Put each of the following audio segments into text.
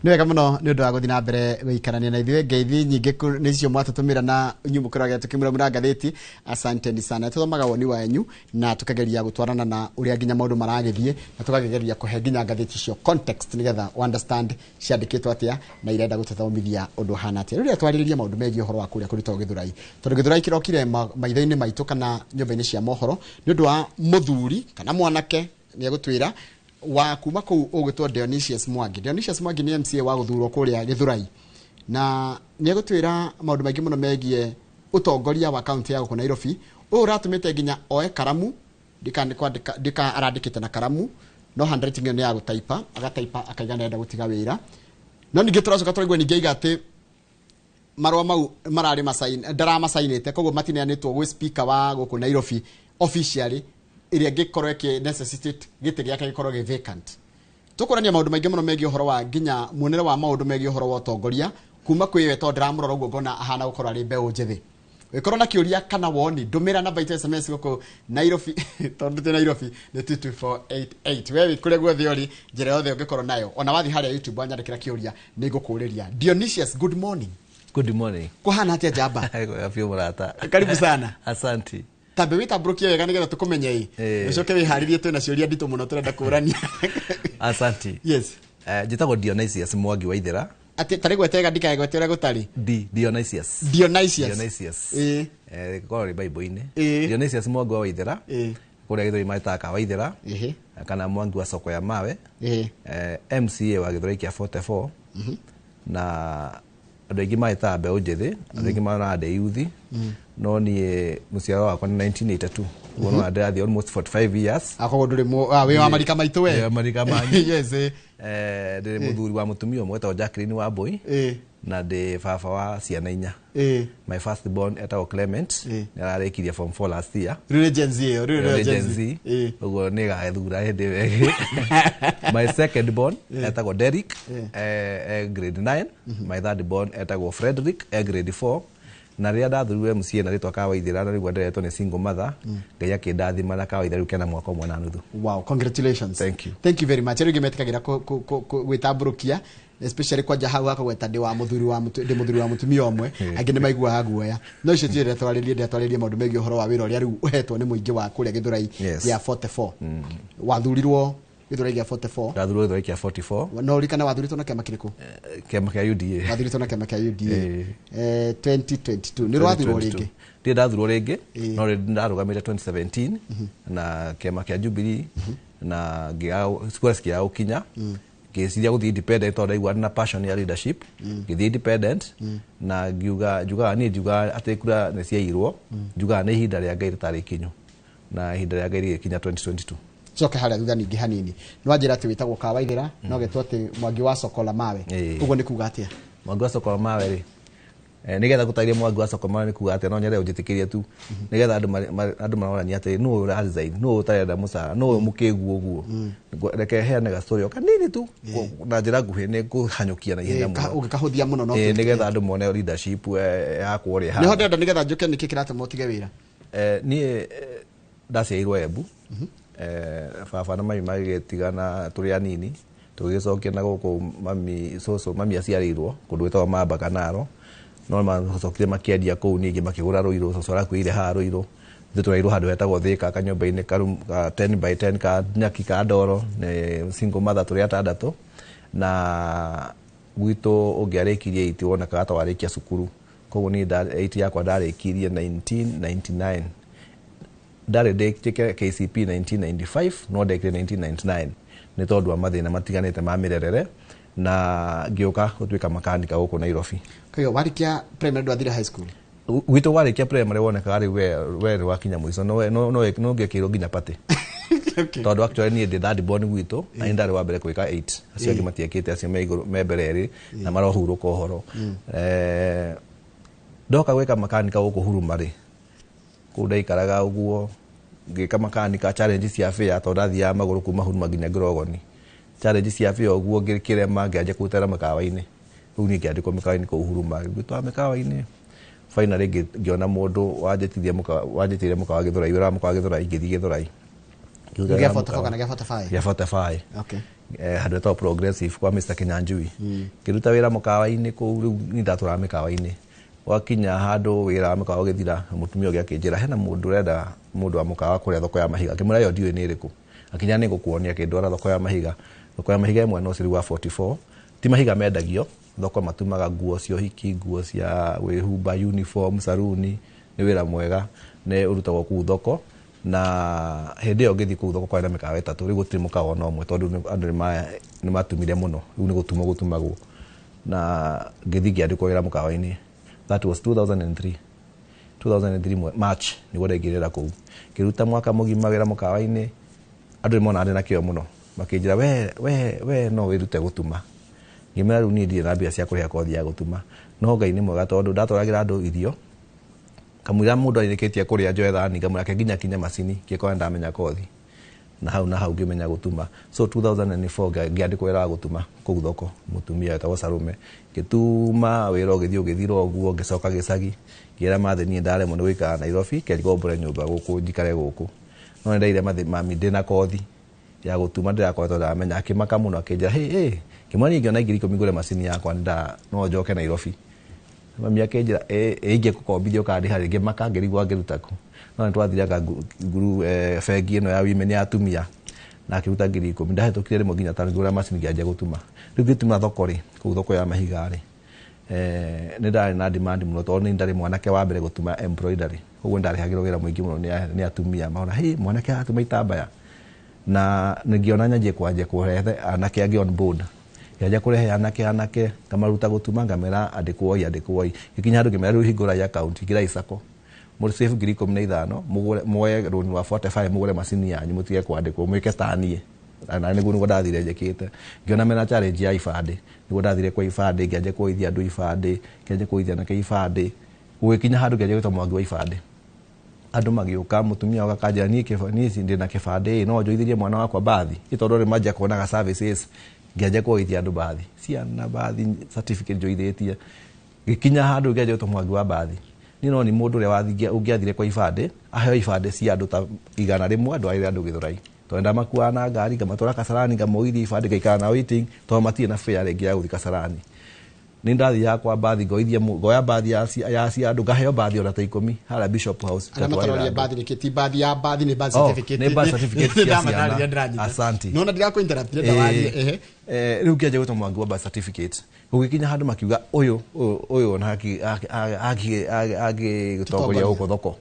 Nĩ wega mũno nĩ ũndũ wa gũthiĩ na mbere gũikarania na ithuĩ. Ngeithi nyingĩ nĩcio mwatũtũmĩra na inyuĩ mũkoragwo tũkĩmũramũra ngathĩti. Asanteni sana. Tũthomaga woni wanyu na tũkageria gũtwarana na ũrĩa nginya maũndũ maragĩthiĩ, na tũkageria kũhe nginya ngathĩti icio context nĩgetha understand ciandĩkĩtwo atĩa na irenda gũtũthomithia ũndũ ũhana atĩa. Rĩrĩa twarĩrĩria maũndũ megiĩ ũhoro wa kũrĩa kũrutwo Gĩthũrai, tondũ Gĩthũrai kĩrokire maitho-inĩ maitũ kana nyũmba-inĩ cia mohoro nĩ ũndũ wa mũthuri kana mwanake nĩ egũtwĩra wa kuma kũu ũgwĩtwo Dionysius Mwangi. Dionysius Mwangi nĩ MCA wa gũthurwo kũrĩa Gĩthũrai, na nĩ egũtwĩra maũndũ maingĩ mũno megiĩ ũtongoria wa kaunti ya gũkũ Nairobi, ũyũ ũratũmĩte nginya oe karamu ndika arandĩkĩte na karamu, no handwriting ĩyo nĩ ya gũtaipa, agataipa akaiga nĩarenda gũtiga wĩra. No ningĩ tũracoka tũraigua ningĩ aiga atĩ marũa mau mararĩ masain ndaramasainĩte, koguo matineanĩtwo gwĩ speaker wa gũkũ Nairobi officially, ĩrĩa ĩngĩkorwo ĩkĩ necessitate gĩtĩ gĩake gĩkorwo gĩ vacant. Tũkũrania maũndũ maingĩ mũno megiĩ ũhoro wa nginya muonere wa maũndũ megiĩ ũhoro wa ũtongoria kuma kwĩ we, tondũ ndĩramũrora ũguo ngona ahana gũkorwo arĩ mbeũ njĩthĩ. Ũngĩkorwo na kĩũria kana woni, ndũmĩra namba itũ SMS gũkũ Nairobi, tondũ twĩ Nairobi nĩ 22488. We wĩ kũrĩa guothe ũrĩ, njĩra yothe ũngĩkorwo nayo, ona wathiĩ harĩa YouTube wanyandĩkĩra kĩũria nĩ ngũkũrĩria. Dionysius, good morning. Good morning. Kũhana atĩa njamba? Wega biũ mũrata. Karibu sana. Asante. Tambe wĩtambũrũkie wega nĩgetha tũkũmenye ĩ. Ũcoke wĩharĩrie, twĩna ciũria nditũ mũno tũrenda kũrania. Asante. Yes. Njĩtagwo Dionysius Mwangi Waithera. Atĩ tarĩ gwetega ndikae gwete ũrĩa gũtarĩ. D Dionysius. Dionysius. Dionysius. Korwo rĩ Bible-inĩ. Dionysius Mwangi wa Waithera. Kũrĩa Gĩthũrai marĩtaga ka Waithera. Kana Mwangi wa soko ya mawe. MCA wa Gĩthũrai kĩa 44. Na andũ aingĩ marĩtaga mbeũ njĩthĩ, andũ aingĩ maronaga ndĩ yuthi. No niĩ mũciaro wakwa nĩ 1982. Ũguo no ndĩrathiĩ almost 45 years. Akoguo ndũrĩ wĩ wa marika maitũ we. Ndĩ wa marika manyu. Yes. Ndĩ mũthuri wa mũtumia ũmwe wetagwo Jacqueline Wambui. Na ndĩ baba wa ciana 4. My first born etagwo Clement. Nĩ ararĩkirie form 4 last year. Rĩu nĩ Gen Z ĩyo, rĩu nĩ nĩ Gen Z. Ũguo nĩ ĩgagĩthura hĩndĩ ĩyo ĩngĩ. My second born etagwo Derrick, grade 9. My third born etagwo Frederick, grade 4. Na rĩrĩa ndathurirwo MCA na rĩtwa Kawaithĩra, na rĩu nderetwo nĩ single mother, Ngai akĩndathima na Kawaithĩra rĩu kena mwaka ũmwe na nuthu. Wow, congratulations. Thank you. Thank you very much. Rĩu metĩkagĩra gwĩtambũrũkia, especially kwanja hau hakagweta ndĩ wa mũthuri wa ndĩ mũthuri wa mũtumia ũmwe, angĩ nĩ maiguaga guoya. No icio ti ndĩratwarĩrie, ndĩratwarĩrie maũndũ megiĩ ũhoro wa wĩra ũrĩa rĩu ũhetwo nĩ mũingĩ wa kũrĩa Gĩthũrai gĩa 44. Wathurirwo Gĩthũrai gĩa 44. Ndathurirwo Gĩthũrai kĩa 44. No ũririkane wathurirwo na kĩama kĩrĩkũ? Kĩama kĩa UDA. Wathurirwo na kĩama kĩa UDA. 2022. Nĩ ũrathurwo rĩngĩ? Ndirĩ ndathurwo rĩngĩ, no rĩ ndarũgamĩte 2017 na kĩama kĩa Jubilee, na ngĩaga cikĩaga gũkinya. Ngĩciria gũthiĩ independent tondũ ndaigua na passion ya leadership. Ngĩthiĩ independent na ngiuga, njugaga niĩ njugaga atĩ kura nĩ ciairwo, njugaga nĩ ihinda rĩa Ngai rĩtarĩ ikinyu, na ihinda rĩa Ngai rĩgĩkinya 2022. Coke harĩa thutha ningĩ hanini. Nĩ wanjĩra atĩ wĩtagwo Kawaithĩra, no getwo atĩ Mwangi wa soko la mawe. Ũguo nĩ kuga atĩa? Mwangi wa soko la mawe rĩ, nĩgetha gũtarĩria Mwangi wa soko la mawe nĩ kuga atĩa, no nyende ũnjĩtĩkĩrie tu. Nĩgetha andũ marorania atĩ nũ ũra resign, nũ ũtarenda mũcara, nũ mũkĩgu ũguo. Reke heane ga story o kanini tu, na njĩra nguhĩ nĩ ngũhanyũkia na ihenya mũno. Ũngĩkahũthia mũno no tũrĩkie. Nĩgetha andũ mone leadership yakwa ũrĩa ĩhana. Nĩho ndĩrenda nĩgetha njũke nĩkĩ kĩratũma ũtige wĩra? Niĩ ndaciarirwo Embu. Baba na mami magĩtigana tũrĩ anini, tũgĩgĩcokia na gũkũ mami, cũcũ, mami aciarĩirwo kũndũ gwĩtagwo Mamba Kanaro, no macokire makĩendia kũu ningĩ makĩgũra Rũirũ, cũcũ arakuĩrĩire haha Rũirũ. Ithuĩ tũrerirwo handũ hetagwo Thĩka, kanyũmba-inĩ ka 10 by 10 ka nyaki ka ndoro, nĩ single mother tũrĩ atandatũ. Na gwitũ ũngĩarĩkirie 8 wonekaga ta warĩkia cukuru. Koguo niĩ 8 yakwa ndarĩkirie 1999. Ndarĩ ndĩkĩte KCP 1995, no ndekire 1999 nĩ tondũ wa mathĩna matiganĩte ma mĩrerere, na ngĩũka gũtuĩka makanika gũkũ Nairobi. Koguo warĩkia primary ndwathire high school? Gwitũ warĩkia primary wonekaga rĩu we nĩ wakinya mũico, no ũngĩekĩirwo nginya party. Tondũ actually niĩ ndĩ third born gwitũ, na niĩ ndarĩ wa mbere gwĩka 8. Acio angĩ matiekĩte, acio me igũrũ, me mbere erĩ, na marohurũka ũhoro. Ndoka gwĩka makanika gũkũ Huruma rĩ, kũu ndaikaraga ũguo, ngĩka makanika challenge cia fare, tondũ ndathiaga magũrũ kuma Huruma nginya Ngĩrogoni. Challenge cia fare ũguo ngĩkĩrema, ngĩanjia kũrutĩra mĩkawa-inĩ. Rĩu niĩ ngĩandĩkwo mĩkawa-inĩ kũu Huruma. Ngĩtwara mĩkawa-inĩ. Finally ngĩona mũndũ wanjĩtithia mũkawa, wanjĩtĩire mũkawa Gĩthũrai, wĩra wa mũkawa Gĩthũrai, ngĩthiĩ Gĩthũrai. Gĩa 44 kana gĩa 45? Gĩa 45. Okay. Handũ hetagwo Progressive kwa Mr. Kinyanjui. Ngĩruta wĩra mũkawa-inĩ kũu, rĩu niĩ ndatũraga mĩkawa-inĩ. Gwakinya handũ wĩra wa mũkawa ũgĩthira, mũtumia ũngĩ akĩnjĩra hena mũndũ ũrenda mũndũ wa mũkawa kũrĩa thoko ya mahiga. Ngĩmwĩra ĩyo ndiũĩ nĩ ĩrĩkũ. Akinya nĩ ngũkuonia, akĩndwara thoko ya mahiga. Thoko ya mahiga ĩ mwena ũcio rĩu wa 44. Ti mahiga mendagio, thoko matumaga nguo cia ũhiki, nguo cia gwĩhumba, uniform, saruni. Nĩ wĩra mwega, nĩ ũrutagwo kũu thoko. Na hĩndĩ ĩyo ngĩthiĩ kũu thoko kwarĩ na mĩkawa ĩtatũ, rĩu gũtirĩ mũkawa ona ũmwe tondũ andũ nĩ matumire mũno, rĩu nĩ gũtumwo gũtumagwo. Na ngĩthiĩ ngĩandĩkwo wĩra mũkawa-inĩ. That was 2003. 2003 March nĩguo ndaingĩrĩra kũu. Ngĩruta mwaka mũgima wĩra mũkawa-inĩ, andũ nĩ monaga ndĩ na kĩo mũno. Makĩnjĩra we no wĩrute gũtuma. Ngĩmera rĩu niĩ ndirĩ na mbia cia kũrĩha kothi ya gũtuma. No Ngai nĩ mwega tondũ ndatwaragĩra andũ irio. Kamũira mũndũ arĩkĩtie kũrĩa njoe thani, ngamwĩra reke nginya kinye macini, ngĩkora ndamenya kothi. Na hau ngĩmenya gũtuma. So 2004 ngĩandĩkwo wĩra wa gũtuma kũu thoko, mũtumia wetagwo Salome. Ngĩtuma wĩra ũgĩthiĩ ũgĩthira ũguo, ngĩcoka gĩcagi. Ngĩra mathĩ niĩ ndaremwo nĩ gũikara Nairobi, kengomboree nyũmba gũkũ njikare gũkũ. No nĩ ndaire mathĩ mami ndĩna kothi ya gũtuma ndĩrakoretwo ndamenya. Akĩmaka mũno akĩnjĩra, hey, hey, ngĩmwĩra niĩ ngĩona ngiri ikũmi ngũre macini yakwa no njoke Nairobi. Mami akĩnjĩra, ingĩgũkombithia ũkandĩha rĩ, ngĩmaka ngĩrigwo angĩruta kũ. No nĩ twathiaga nguru, bengi ĩno ya women ya atumia, na akĩruta ngiri ikũmi. Ndahĩtũkire rĩmwe nginya tano ngĩgũra macini ngĩanjia gũtuma. Rĩu ngĩtuma thoko rĩ, kũu thoko ya mahiga rĩ, nĩ ndarĩ na demand mũno tondũ nĩ ndarĩ mwanake wa mbere gũtuma embroidery. Koguo nĩ ndarĩhagĩrwo wĩra mũingĩ mũno nĩ atumia. Maona, hey, mwanake aratuma itambaya. Na ngĩona nyanjie kwanjia kũrehe anake angĩ on board. Ngĩanjia kũrehe anake, ngamaruta gũtuma, ngamera andĩkwoi, andĩkwoi. Gĩkinya handũ ngĩmera rĩu hingũrai account, ingĩrai sacco. Mũrĩ save ngiri ikũmi na ithano, mũgũre, muoye loan wa 45, mũgũre macini yanyu, mũtige kwandĩkwo, mwĩke ta niĩ. Na nĩguo ndathire njĩkĩte. Ngĩona mena challenge ya ibandĩ. Nĩguo ndathire kwa ibandĩ, ngĩanjia kũoithia andũ ibandĩ, ngĩanjia kũoithia anake ibandĩ. Gũgĩkinya handũ ngĩanjia gwĩtwo Mwangi wa ibandĩ. Andũ magĩũka, mũtumia oka akanjĩra, niĩ ndĩ na kĩbandĩ, no njoithĩrie mwana wakwa bathi. Ĩ tondũ rĩ manjia kuonaga services, ngĩanjia kũoithia andũ bathi. Ciana bathi certificate njoithĩtie. Gĩkinya handũ ngĩanjia gwĩtwo Mwangi wa bathi. Niĩ no nĩ mũndũ ũrĩa ũngĩathire kwa ibandĩ, aheo ibandĩ cia andũ ta igana rĩmwe, andũ arĩa andũ Gĩthũrai. Tondũ ndamakuaga na ngari, ngamatwara Kasarani, ngamoithia ibandĩ, ngaikara na waiting, tondũ matirĩ na fare rĩngĩ ya gũthiĩ Kasarani. Nĩ ndathiaga kwa bathi, ngoithia ngoya bathi ya cia andũ, ngaheo bathi ona ta ikũmi, harĩa Bishop House, Arĩa ngatwarĩra mataroria andũ. bathi nĩkĩ? Ti bathi ya bathi, nĩ birth Oh, certificate. nĩ birth certificate cia Ndamataarĩria ciana. ndĩranyita. Asante. Nĩwona ndirakũ interrupt, ndĩrenda warie, ehe. Rĩu ngĩanjia gwĩtwo Mwangi wa birth certificate. Gũgĩkinya handũ makiuga, ũyũ ona agĩtongoria Tũtongoria. gũkũ thoko.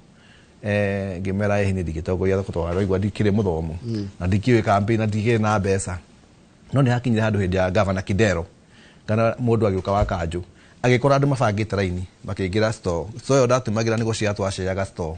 Ngĩmera, ĩĩ, niĩ ndingĩtongoria thoko tondũ araigua ndikĩrĩ mũthomu. Na ndikĩũĩ campaign, na ndikĩrĩ na mbeca. No nĩ hakinyire handũ hĩndĩ ya Governor Kidero, kana mũndũ agĩũka wa kanjũ, agĩkora andũ mabangĩte raini, makĩingĩra store. Store ĩyo ndatumagĩra nĩ gũcea twaceaga store.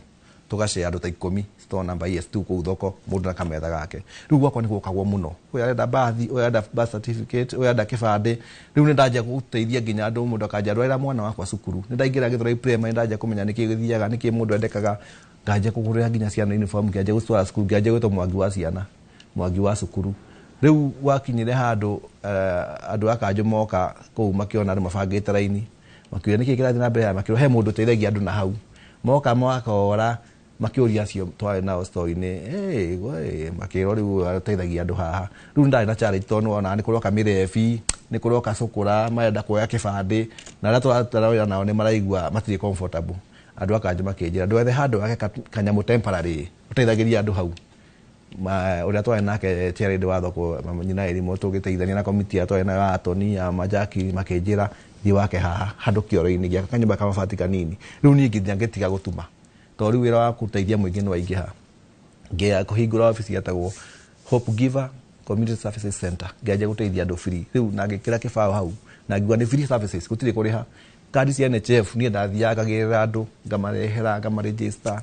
Tũgacea andũ ta ikũmi, store number ES2 kũu thoko, mũndũ na kametha gake. Rĩu gwakwa nĩ gwokagwo mũno. Ũyũ arenda bathi, ũyũ arenda birth certificate, ũyũ arenda kĩbandĩ. Rĩu nĩ ndanjia gũteithia nginya andũ, mũndũ akanjia ndwarĩra mwana wakwa cukuru. Nĩ ndaingĩra Gĩthũrai primary, nĩ ndanjia kũmenya nĩkĩ gĩthiaga, nĩkĩ mũndũ endekaga. Nganjia kũgũrĩra nginya ciana uniform, ngĩanjia gũcitwara cukuru, ngĩanjia gwĩtwo Mwangi wa ciana, Mwangi wa cukuru. Rĩu gwakinyire handũ, andũ a kanjũ moka kũu makĩona andũ mabangĩte raini, makiuga nĩkĩ kĩrathiĩ na mbere haha, makĩrwo he mũndũ ũteithagia andũ na hau. Moka makora, makĩũria acio twarĩ nao store-inĩ, hey, we, makĩrwo rĩu ateithagia andũ haha. Rĩu ndarĩ na challenge tondũ nĩwona nĩ kũroka mĩrebi, nĩ kũroka cũkũra, marenda kuoya kĩbandĩ, na arĩa tũratara wĩra nao nĩ maraigua matirĩ comfortable. Andũ a kanjũ makĩnjĩra, ndwethe handũ wake kanyamũ temporary, ũteithagĩria andũ hau. Ũrĩa twarĩ nake chairlady wa thoko, mama nyina Erimũ, tũgĩteithania na komiti ya twarĩ nayo ya Atoni, ya Majaki, makĩnjĩra, thiĩ wake haha, handũ kĩoro-inĩ, gĩaka kanyũmba ka mabati kanini. Rĩu niĩ ngĩthiĩ ngĩtiga gũtuma. Tondũ rĩu wĩra wa gũteithia mũingĩ nĩ waingĩha. Ngĩya kũhingũra obici yetagwo Hope Giver Community Services Center. Ngĩanjia gũteithia andũ free. Rĩu na ngĩkĩra kĩbaũ hau, na ngiuga nĩ free services, gũtirĩ kũrĩha. Kandi cia NHIF, niĩ ndathiaga ngagĩrĩra andũ, ngamarehera, ngamaregister.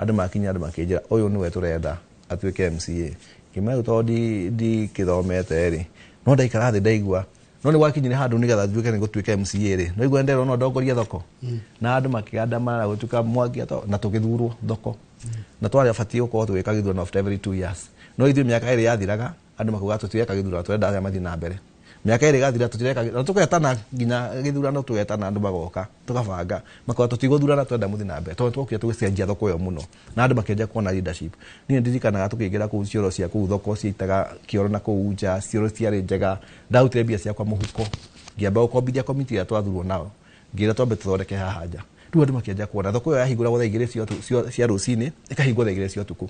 Andũ makinya, andũ makĩnjĩra, ũyũ nĩwe tũrenda atuĩke MCA. Ngĩmera tondũ ndikĩthomete rĩ, no ndaikara thĩ ndaigua. No nĩ gwakinyire handũ nĩgetha nduĩke nĩ gũtuĩka MCA rĩ, no igua nderwo no ndongorie thoko. Na andũ makĩandamana gũtuĩka Mwangi ato, na tũgĩthurwo thoko. Na twarĩ abatiĩ gũkorwo tũgĩka gĩthurano after every 2 years. No ithuĩ mĩaka ĩrĩ yathiraga, andũ makauga tũtireka gĩthurano, tũrenda arĩa mathiĩ na mbere. Mĩaka ĩrĩ ĩgathira tũtireka na tũgetana nginya gĩthurano, tũgetana andũ magoka, tũgabanga, makoga tũtigũthurana, twenda mũthiĩ na mbere, tondũ twokire tũgĩcenjia thoko ĩyo mũno na andũ makĩanjia kuona leadership. Niĩ ndirikanaga tũkĩingĩra kũu, cioro cia kũu thoko ciaitaga kĩoro na kũu nja, cioro ciarĩ njega. Ndarutire mbia ciakwa mũhuko, ngĩamba gũkombithia komiti ĩrĩa twathurwo nao, ngĩra twambe tũthondeke haha nja. Rĩu andũ makĩanjia kuona thoko ĩyo yahingũragwo thaa 2 cia rũcinĩ, ĩkahingwo thaa 2 cia ũtukũ.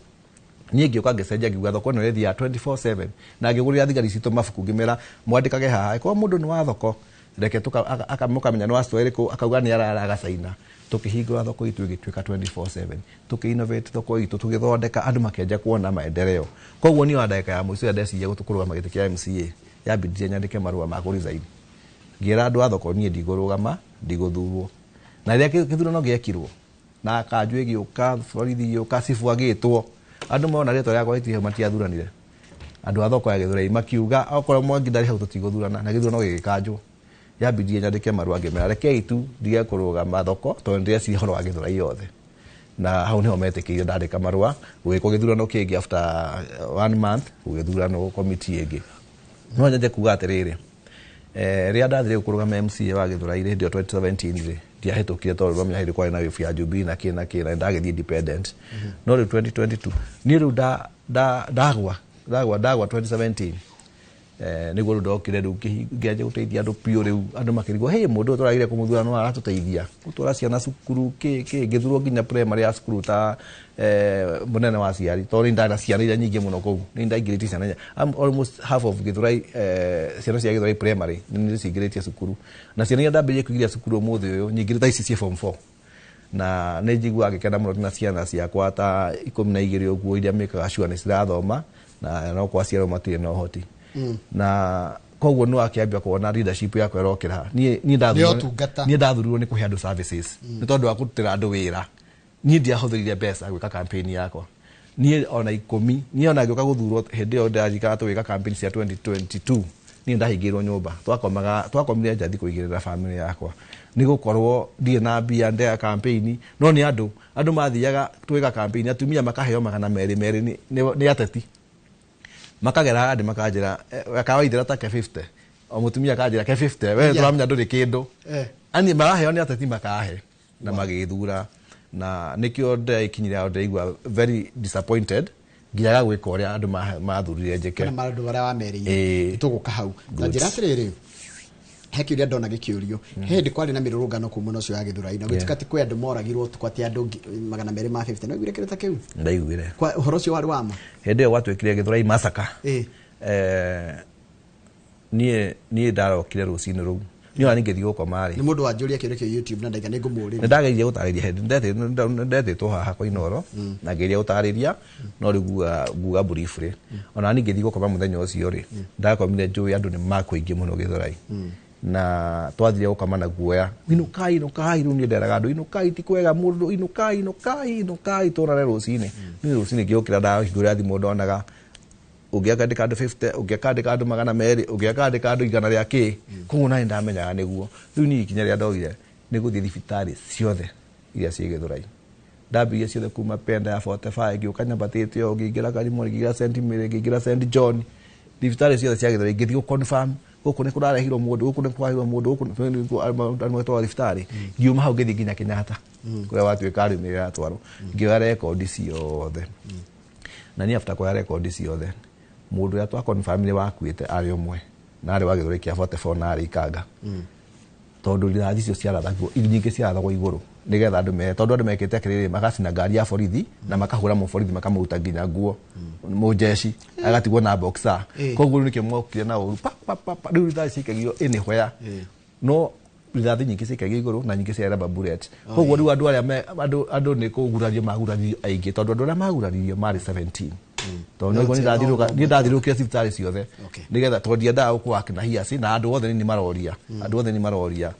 Niĩ ngĩũka ngĩcenjia, ngiuga thoko ĩno ĩthiaga 24/7, na ngĩgũrĩra thigari citũ mabuku, ngĩmera mwandĩkage haha, ĩkorwo mũndũ nĩ wa thoko, reke mũkamenya nĩ wa store ĩrĩkũ, akauga nĩ arara agacaina. Tũkĩhingũra thoko itũ ĩgĩtuĩka 24/7, tũkĩ-innovate thoko itũ, tũgĩthondeka, andũ makĩanjia kuona maendeleo. Koguo niĩ wa ndagĩka ya mũico ĩrĩa ndeciria kũrũgama gĩtĩ kĩa MCA, yambindire nyandĩke marũa ma kũ-resign, ngĩra andũ a thoko niĩ ndigũrũgama, ndigũthurwo. Na rĩrĩa gĩthurano gĩekirwo na kanjũ ĩgĩũka, borithi ĩgĩũka, cibũ agĩtwo, andũ mona rĩtwa rĩakwa rĩtirĩ hau, matiathuranire. Andũ a thoko ya Gĩthũrai makiuga okorwo Mwangi ndarĩ hau tũtigũthurana, na gĩthurano gĩgĩkanjwo. Yambindire nyandĩke marũa, ngĩmera rekei tu ndige kũrũgama thoko, tondũ ndĩreciria ũhoro wa Gĩthũrai yothe. Na hau nĩho metĩkĩire. Ndandĩka marũa, gũgĩkwo gĩthurano kĩngĩ after one month, gũgĩthuranwo komiti ĩngĩ. No nyende kuga atĩrĩrĩ, rĩrĩa ndathire kũrũgama MCA wa Gĩthũrai hĩndĩ ĩyo 2017 rĩ, ndiahĩtũkire, tondũ rwamenya hĩndĩ kwarĩ na wĩbu ya Jubilee na kĩ na kĩ, na ndagĩthiĩ independent. No rĩu 2022 niĩ rĩu ndagwa 2017, nĩguo rĩu ndokire rĩu ngĩanjia gũteithia andũ biũ. Rĩu andũ makĩrigwo, hey, mũndũ ũyũ tũragire kũmũthura no aratũteithia gũtwara ciana cukuru kĩ kĩ. Ngĩthurwo nginya primary ya cukuru ta mũnene wa aciari, tondũ nĩ ndarĩ na ciana iria nyingĩ mũno kũu, nĩ ndaingĩrĩtie ciana I'm almost half of Gĩthũrai, ciana cia Gĩthũrai primary nĩ ndĩcingĩrĩtie cukuru, na ciana iria ndambĩrĩirie kũingĩria cukuru ũmũthĩ ũyũ nyingĩ ta ici ciĩ form 4, na nĩ njiguaga ngĩkena mũno. Ndĩna ciana ciakwa ta 12 ũguo iria mĩkaga sure nĩ cirathoma, na no kwa ciarwo matirĩ na ũhoti, na koguo nĩ wakĩambia kuona leadership yakwa ĩrokĩra. Niĩ Nĩ ũtungata. Niĩ ndathurirwo nĩ kũhe andũ services, nĩ tondũ wa kũrutĩra andũ wĩra. Niĩ ndiahũthĩrire mbeca gwĩka campaign yakwa, niĩ ona 10. Niĩ ona ngĩũka gũthurwo hĩndĩ ĩyo ndĩrarikana tũgĩka campaign cia 2022, niĩ ndahingĩirwo nyũmba, twakomaga, twakomire nja thikũ 2 na family yakwa, nĩ gũkorwo ndirĩ na mbia ndea campaign. No nĩ andũ mathiaga twĩka campaign, atumia makaheo 200 200 nĩ ateti, makagera andĩ makanjĩra, kawaithĩra ta ke 50, o mũtumia akanjĩra ke 50, we tũramenya ndũrĩ kĩndũ. Ani maraheo nĩ ateti, makahe na magĩthura, na nĩkĩo ndĩrakinyire hau ndĩraigua very disappointed nginya gwĩka ũrĩa andũ mathurire njĩke. Kana maũndũ marĩa wamerĩire. Tũgũka hau na njĩra atĩrĩrĩ, he kĩũria ndona gĩkĩũrio. He hĩndĩ kwarĩ na mĩrũrũngano kũu mwena ũcio wa Gĩthũrai, na gũtuĩka atĩ kwĩ andũ moragirwo ũtukũ, atĩ andũ 250. No iguire kĩndũ ta kĩu? Ndaiguire. Kwa ũhoro ũcio warĩ wa ma? Hĩndĩ ĩyo gwatuĩkire Gĩthũrai massacre. Niĩ ndarokire rũcinĩ rũu, niĩ ona ningĩthiĩ gũkoma rĩ. Nĩ mũndũ wanjũria kĩũria kĩu YouTube na ndaiga nĩ ngũmũũrĩria. Nĩ ndageririe gũtarĩria hĩndĩ ndetĩtwo haha kwa Inooro, na ngĩgeria gũtarĩria, no rĩu nguga briefly. Ona niĩ ngĩthiĩ gũkoma mũthenya ũcio rĩ, ndakomire njũĩ andũ nĩ makũingĩ mũno Gĩthũrai, na twathire gũkoma na guoya, inũkai, inũkai. Rĩu niĩ nderaga andũ, inũkai, ti kwega mũndũ, inũkai, inũkai, inũkai, tuonane rũcinĩ. Niĩ rũcinĩ ngĩũkĩra, ndahingũra thimũ, ndonaga ũngĩ akandĩka andũ 50, ũngĩ akandĩka andũ 200, ũngĩ akandĩka andũ igana rĩa kĩ. Koguo nani ndamenyaga nĩguo. Rĩu niĩ ikinya rĩrĩa ndogire nĩ gũthiĩ thibitarĩ ciothe iria ciĩ Gĩthũrai. Ndambirie ciothe kuma Penda ya 45, ngĩũka nyambatĩte ũũ, ngĩingĩra Karimũ, ngĩingĩra St Mary, ngĩingĩra St John, thibitarĩ ciothe cia Gĩthũrai, ngĩthiĩ gũ-confirm gũkũ nĩ kũrarehirwo mũndũ, gũkũ nĩ kũrarehirwo mũndũ, gũkũ andũ magĩtwarwo thibitarĩ. Ngiuma hau ngĩthiĩ nginya Kenyatta, kũrĩa watuĩka arĩmi yatwarwo, ngĩoya rekondi ciothe. Na niĩ after kuoya rekondi ciothe, mũndũ ũrĩa twakonfirmire wakuĩte arĩ ũmwe, na arĩ wa Gĩthũrai kĩa 44, na arĩ Ikanga, tondũ rithathi icio ciarathagwo nyingĩ, ciarathagwo igũrũ nĩgetha andũ me tondũ andũ mekĩte atĩrĩrĩ, magacina ngari ya borithi na makahũra mũborithi, makamũruta nginya nguo, mũjeshi agatigwo na boxer. Koguo rĩu nĩkĩo mokire na ũru pa pa pa pa. Rĩu rithathi ciaikagio anywhere, no rithathi nyingĩ ciaikagio igũrũ na nyingĩ cia rubber bullet. Koguo rĩu andũ arĩa andũ nĩ kũgurario maguraririo aingĩ, tondũ andũ arĩa maguraririo marĩ 17, tondũ No, nĩguo no, no, niĩ ndathiũrũrũkire thibitarĩ ciothe nĩgetha, tondũ ndiendaga gũkũ na hiaci na andũ othe nĩ maroria, andũ othe nĩ maroria.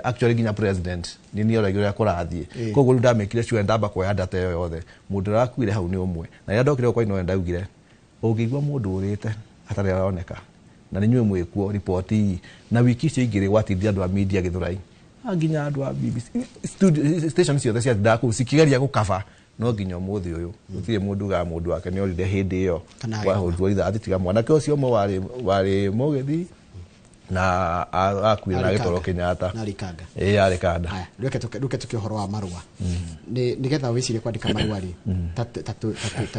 Actually nginya president nĩ nĩoragia ũrĩa kũrathiĩ. Koguo rĩu ndamĩkire sure ndamba kuoya data ĩyo yothe, mũndũ ũrĩa wakuire hau nĩ ũmwe. Na rĩrĩa ndokire kwa Inooro ndaugire, ũngĩigua mũndũ ũrĩte atarĩ aroneka na nĩ inyuĩ mwĩkuo riboti iyi. Na wiki icio igĩrĩ gwatindire andũ a media Gĩthũrai, nginya andũ a BBC studio station ciothe ciatindaga kũu cikĩgeria gũkaba, no nginya ũmũthĩ ũyũ gũtirĩ mũndũ ugaga mũndũ wake nĩ orire hĩndĩ ĩyo. Kana wahũrirwo rithathi, tiga mwanake ũcio ũmwe warĩ mũgĩthi. Na akuire na agĩtwarwo Kenyatta. Na rikanga. Ĩĩ, arĩ kanda. Haya, reke tuke ũhoro wa marũa. Nĩgetha wĩcirie kwandĩka marũa rĩ, ta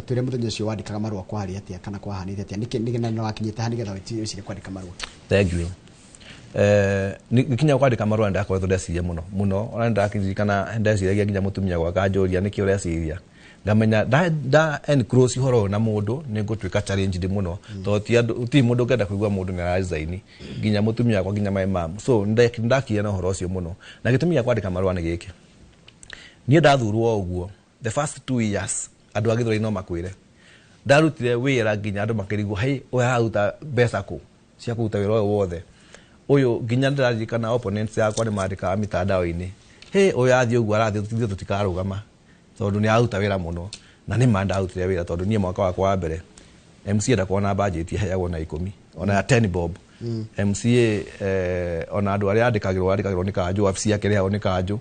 twĩre mũthenya ũcio wandĩkaga marũa kwarĩ atĩa kana kwahanĩte atĩa, nĩkĩ nĩ wakinyĩte ha nĩgetha wĩcirie kwandĩka marũa? Thank you. Nginya kwandĩka marũa ndakoretwo ndeciria mũno mũno, ona ndakirikana ndeciragia nginya mũtumia gwaka anjũria nĩkĩ ũreciria, ngamenya nda enclose ũhoro ũyũ na mũndũ nĩ ngũtuĩka challenged mũno, tondũ ti andũ, ti mũndũ ũngĩenda kũigua mũndũ nĩ araresign, nginya mũtumia wakwa, nginya my mom. So ndakire na ũhoro ũcio mũno, na gĩtũmi gĩa kwandĩka marũa nĩ gĩkĩ: niĩ ndathurwo ũguo, the first 2 years, andũ a Gĩthũrai no makwĩre ndarutire wĩra nginya andũ makĩrigwo, hey, ũyũ araruta mbeca kũ cia kũruta wĩra ũyũ wothe ũyũ. Nginya ndĩraririkana opponents yakwa nĩ mandĩkaga mitandao-inĩ, hey, ũyũ athiĩ ũguo arathiĩ, ithuĩ tũtikarũgama tondũ nĩ araruta wĩra mũno. Na nĩ ma ndarutire wĩra, tondũ niĩ mwaka wakwa wa mbere MCA ndakorwo na budget ĩheagwo na 10 ona ya 10 bob. MCA ona andũ arĩa andĩkagĩrwo nĩ kanjũ, wabici yake ĩrĩhagwo nĩ kanjũ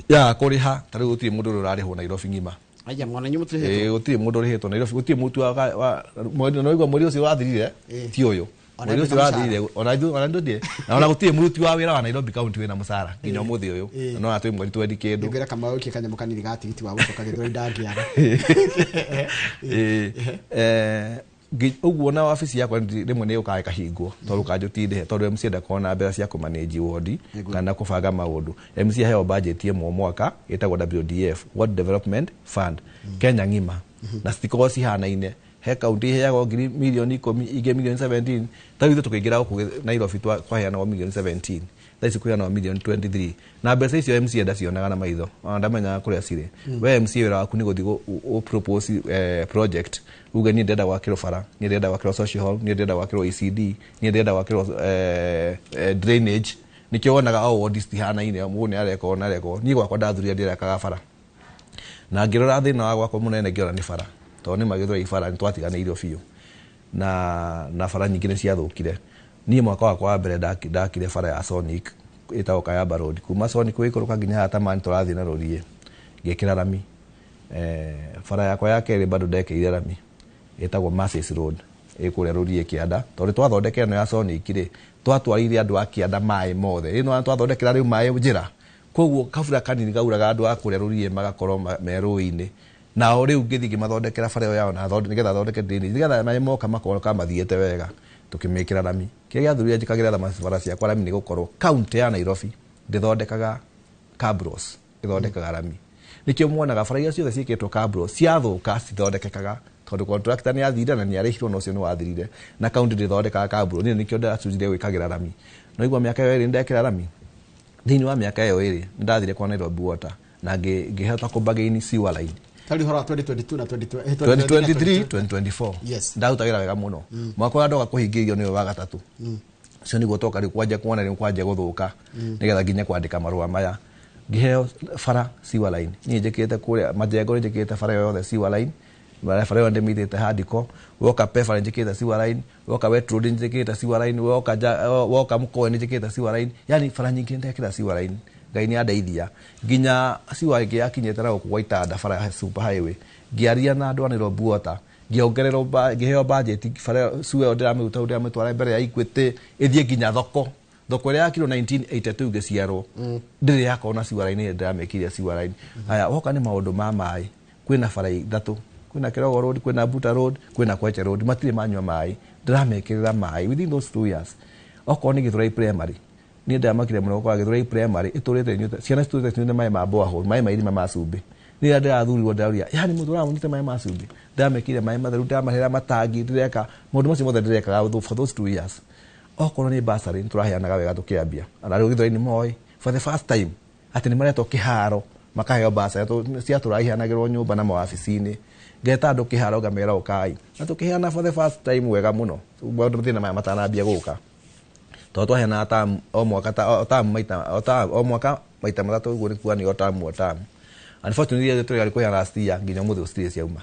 ya kũrĩha. Ta rĩu gũtirĩ mũndũ ũrĩa ũrarĩhwo Nairobi ng'ima. Aya, mwana inyuĩ mũtirĩhĩtwo? Ĩĩ, gũtirĩ mũndũ ũrĩhĩtwo Nairobi, gũtirĩ mũtu wa no mweri ũcio wathirire, ti ũyũ. Ona mweri ũcio ndwĩna wathirire, ona ithuĩ, ona ndũtirĩ na ona gũtirĩ mũruti wa wĩra wa Nairobi County wĩna mũcara nginya ũmũthĩ ũyũ. Na no twĩ mweri twendi kĩndũ. Nĩngwĩra Kamau ũikie kanyamũ kanini ga tigiti wa gũcoka Gĩthũrai, ndangĩaga. Ĩĩ, ũguo na wabici yakwa rĩmwe nĩ yũkaga ĩkahingwo tondũ kanjũ ti ndĩhe, tondũ MC ndakoragwo na mbeca cia kũmanage ward kana kũbanga maũndũ. MC aheo budget ĩmwe o mwaka ĩtagwo WDF, Ward Development Fund, Kenya ng'ima, na citikoragwo cihanaine. He kaunti iheagwo ngiri milioni 10, ingĩ milioni 17. Ta rĩu ithuĩ tũkĩingĩra gũkũ Nairobi kwaheanagwo milioni 17, thaa ici kwĩheanagwo milioni 23, na mbeca icio MC ndacionaga na maitho, ona ndamenyaga kũrĩa cirĩ. We MC wĩra waku nĩ gũthiĩ ũ propose project, uge niĩ ndĩrenda gwakĩrwo bara, niĩ ndĩrenda gwakĩrwo social hall, niĩ ndĩrenda gwakĩrwo ECD, niĩ ndĩrenda gwakĩrwo drainage. Nĩkĩo wonaga o ward citihanaine, mũndũ nĩ areka ũũ na areka ũũ. Niĩ gwakwa ndathurire ndĩrekaga bara, na ngĩrora thĩna wa gwakwa mũnene ngĩona nĩ bara, tondũ nĩ magĩthũra bara nĩ twatiganĩirio biũ na bara nyingĩ nĩ ciathũkire. Niĩ mwaka wakwa wa mbere ndakire bara ya Sonic ĩtagwo Kayamba Road, kuma Sonic gũikũrũka nginya haha Tamani tũrathiĩ na rũriĩ, ngĩkĩra rami. Bara yakwa ya kerĩ bado ndekĩrire rami, ĩtagwo Masis Road, ĩ kũrĩa rũriĩ kĩanda, tondũ twathondeka ĩno ya Sonic rĩ, twatwarire andũ a kĩanda maĩ mothe. Ĩno twathondekera rĩu maĩ njĩra, koguo kabura kanini gauraga andũ a kũrĩa rũriĩ magakorwo me rũĩ-inĩ. Nao rĩu ngĩthiĩ ngĩmathondekera bara ĩyo yao na nĩgetha thondeke drainage, nĩgetha maĩ moka makorwo kamathiĩte wega, tũkĩmĩkĩra rami. Kĩrĩa gĩathurire njĩkagĩra bara ciakwa rami nĩ gũkorwo kaunti ya Nairobi ndĩthondekaga cabros, ĩthondekaga rami. Nĩkĩo muonaga bara iria ciothe ciĩkĩtwo cabros ciathũka cithondekekaga, tondũ contractor nĩ athire na nĩ arĩhirwo na ũcio nĩ wathirire, na kaunti ndĩthondekaga cabro. Niĩ nĩkĩo ndacunjire gwĩkagĩra rami. No igua mĩaka ĩyo ĩrĩ ndekĩra rami, thĩinĩ wa mĩaka ĩyo ĩrĩ nĩndathire kwa Nairobi Water na ngĩhota kũbagaini sewer line. Tari ũhoro wa 2022 na 2023. 2023, 2024. Yes. Ndaruta wĩra wega mũno. Mwaka ũrĩa ndoka kũhingĩrĩrio nĩwe wa gatatũ ũcio nĩguo toka rĩu kwanja kuona rĩu kwanja gũthũka, nĩgetha nginya kwandĩka marũa maya ngĩheo bara sewer line. Niĩ njĩkĩte kũrĩa majengo, njĩkĩte bara yothe sewer line, bara ĩyo ndĩmĩitĩte handiko. Woka Pefa njĩkĩte sewer line, woka Wet Road njĩkĩte sewer line, woka Mũkoe njĩkĩte sewer line, yani bara nyingĩ ndekĩra sewer line. Ngai nĩ andeithia nginya sewer ĩngĩ yakinyĩte na gũkũ gwa Itanda, bara ya super highway, ngĩaria na andũ a Nairobi Water, ngĩongererwo ngĩheo budget. Bara sewer ĩyo ndĩramĩruta hau ndĩramĩtwara mbere ya Equity ĩthiĩ nginya thoko. Thoko ĩrĩa yakirwo 1982 ngĩciarwo ndĩrĩ yakorwo na sewer line, ndĩramĩkire sewer line. Haya, woka nĩ maũndũ ma maĩ, kwĩna bara ithatũ, kwĩna Kirogo Road, kwĩna Buta Road, kwĩna Kweche Road, matirĩ manyua maĩ, ndĩramekĩrĩra maĩ within those 2 years. Okorwo nĩ Gĩthũrai Primary, niĩ ndĩramakire mũno gũkora Gĩthũrai Primary ĩtũrĩte ĩnyuĩte, ciana citũrĩte cinyuĩte maĩ ma borehole, maĩ ma irima ma cumbĩ. Rĩrĩa ndĩrathurirwo ndĩrauria, yani mũndũ ũramũnyuĩte maĩ ma cumbĩ, ndĩramekĩrire maĩ matheru, ndĩramarehera matangi, ndĩreka maũndũ macio mothe ndĩrekaga for those 2 years. Okorwo nĩ bursary nĩtũraheanaga wega tũkĩambia, ona rĩu Gĩthũrai nĩ moĩ for the first time atĩ nĩ maretwo kĩharo makaheo bursary, ciatũra iheanagĩrwo nyũmba na mawabici-inĩ. Ngeta andũ kĩharo ngamera ũkai, na tũkĩheana for the first time wega mũno maũndũ mathĩna maya matanambia gũka, tondũ twaheanaga term o mwaka, o term maita, o term, o mwaka maita matatũ, ũguo nĩ kuga nĩ o term, o term. Unfortunately tũrĩ kũheana last year nginya ũmũthĩ gũtirĩ ciauma.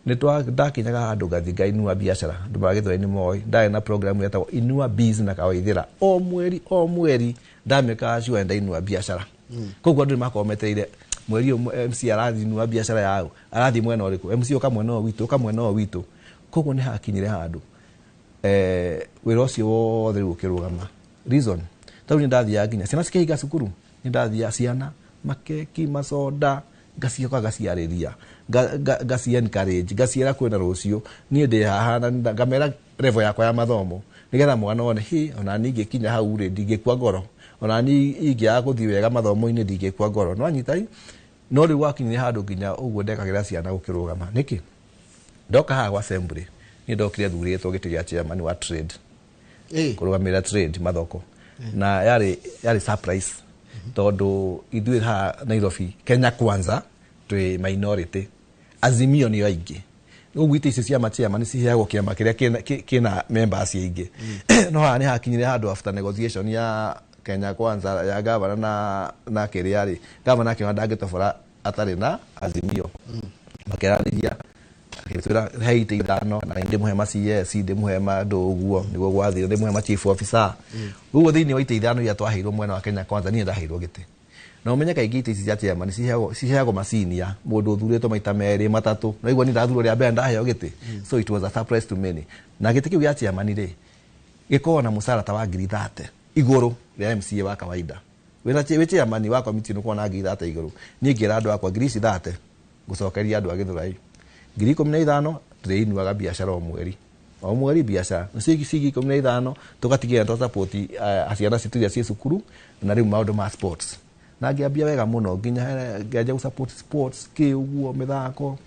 Nĩ ndakinyaga handũ ngathiĩ ngainua biacara, andũ ma Gĩthũrai nĩ moĩ ndarĩ na program yetagwo Inua Biz na Kawaithĩra, o mweri o mweri ndamĩkaga sure ndainua biacara. Koguo andũ nĩ makoragwo metereire mweri ũyũ MC arathiĩ inua biacara yao, arathiĩ mwena ũrĩkũ, MC ũka mwena ũyũ witũ, ũka mwena ũyũ witũ. Koguo nĩ hakinyire handũ Wĩra ũcio wothe rĩu ũkĩrũgama. Reason tondũ nĩ ndathiaga nginya ciana cikĩhinga cukuru, nĩ ndathiaga ciana makeki macoda ngacioka ngaciarĩria, ngaci encourage, ngaciĩra kwĩna rũciũ, niĩ ndĩ haha na ngamera level yakwa ya mathomo nĩgetha mwana one hi ona niĩ ingĩkinya hau rĩ ndingĩkua ngoro, ona niĩ ingĩaga gũthiĩ wega mathomo-inĩ ndingĩkua ngoro. No anyita no rĩu wakinyire handũ nginya ũguo ndekagĩra ciana gũkĩrũgama. Nĩkĩ? Ndoka haha gwa assembly niĩ ndokire thurĩtwo gĩtĩ gĩa chairman wa trade, kũrũgamĩrĩra trade mathoko, na yarĩ surprise tondũ ithuĩ haha Nairobi Kenya Kwanza twĩ minority, Azimio nĩo aingĩ. Ũguo itĩ icio cia machairman ciheagwo kĩama kĩrĩa kĩna members aingĩ. No haha nĩ hakinyire handũ after negotiation ya Kenya Kwanza ya gavana na kĩrĩa rĩ, gavana akĩona ndangĩtobora atarĩ na Azimio. Makĩaranĩria akĩtwĩra he itĩ ithano na ndĩmũhe ma CS, ndĩmũhe ma ndũ ũguo nĩguo gwathire, ndĩmũhe ma chief officer. Ũguo thĩinĩ wa itĩ ithano iria twaheirwo mwena wa Kenya Kwanza niĩ ndaheirwo gĩtĩ. Na ũmenye kaingĩ itĩ ici cia chairman ciheagwo macinia mũndũ ũthurĩtwo maita merĩ matatũ. Na igua niĩ ndathurwo rĩa mbere ndaheo gĩtĩ. So it was a surprise to many. Na gĩtĩ kĩu gĩa chairman rĩ gĩkoragwo na mũcara ta wa ngiri 30 igũrũ rĩa MCA wa kawaida. Wĩna chairman wa committee nĩũkoragwo na ngiri 30 igũrũ. Niĩ ngĩra andũ akwa ngiri ici 30 ngũcokeria andũ a Gĩthũrai. Ngiri 15 ndĩrĩinuaga biacara o mweri. O mweri biacara. Nacio ici 15 tũgatigĩrĩra twa support ciana citũ iria ciĩ cukuru na rĩu maũndũ ma sports. Na ngĩambia wega mũno nginya ngĩanjia gũ support sports kĩ ũguo mĩthako.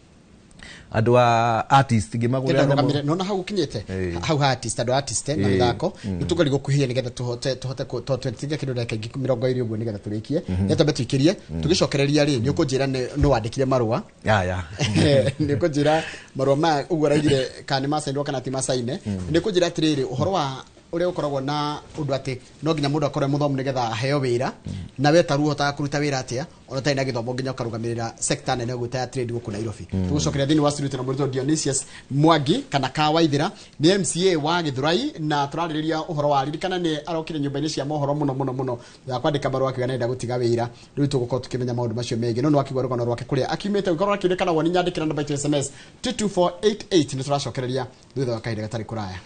Andũ a artist ngĩmagũrĩra nyamũ. Nona hau ũkinyĩte hau ha artist, andũ artist na mĩthako nĩtũgerie gũkuhĩrĩria nĩgetha tũhote tũtige kĩndũ ndagĩka ingĩ 20 ũguo nĩgetha tũrĩkie. Nĩ twambe tũikĩrie tũgĩcokereria rĩ nĩ ũkũnjĩra nĩ wandĩkire marũa. Nĩ ũkũnjĩra marũa maya ũguo araigire kana nĩ macainwo kana ti macaine. Nĩ ũkũnjĩra atĩrĩrĩ ũhoro wa ũrĩa ũkoragwo na ũndũ atĩ no nginya mũndũ akorwo mũthomu nĩgetha aheo wĩra, na we ta rĩu ũhotaga kũruta wĩra atĩa ona ũtarĩ na gĩthomo nginya ũkarũgamĩrĩra sector nene ũguo ta ya trade gũkũ Nairobi. Tũgũcokeria thĩinĩ wa studio tuna mũrutwo Dionysius Mwangi kana Kawaithĩra nĩ MCA wa Gĩthũrai na tũrarĩrĩria ũhoro wa ririkana nĩ arokire nyũmba-inĩ cia mohoro mũno mũno mũno ya kwandĩka marũa akiuga nĩarenda gũtiga wĩra. Rĩu tũgũkorwo tũkĩmenya maũndũ macio megiĩ no nĩ wakĩigua rũgano rwake kũrĩa akiumĩte. Ũngĩkorwo akĩũria woni nyandĩkĩra namba itũ SMS 22488 nĩ tũracokereria thutha wa kahinda gatarĩ kũraya.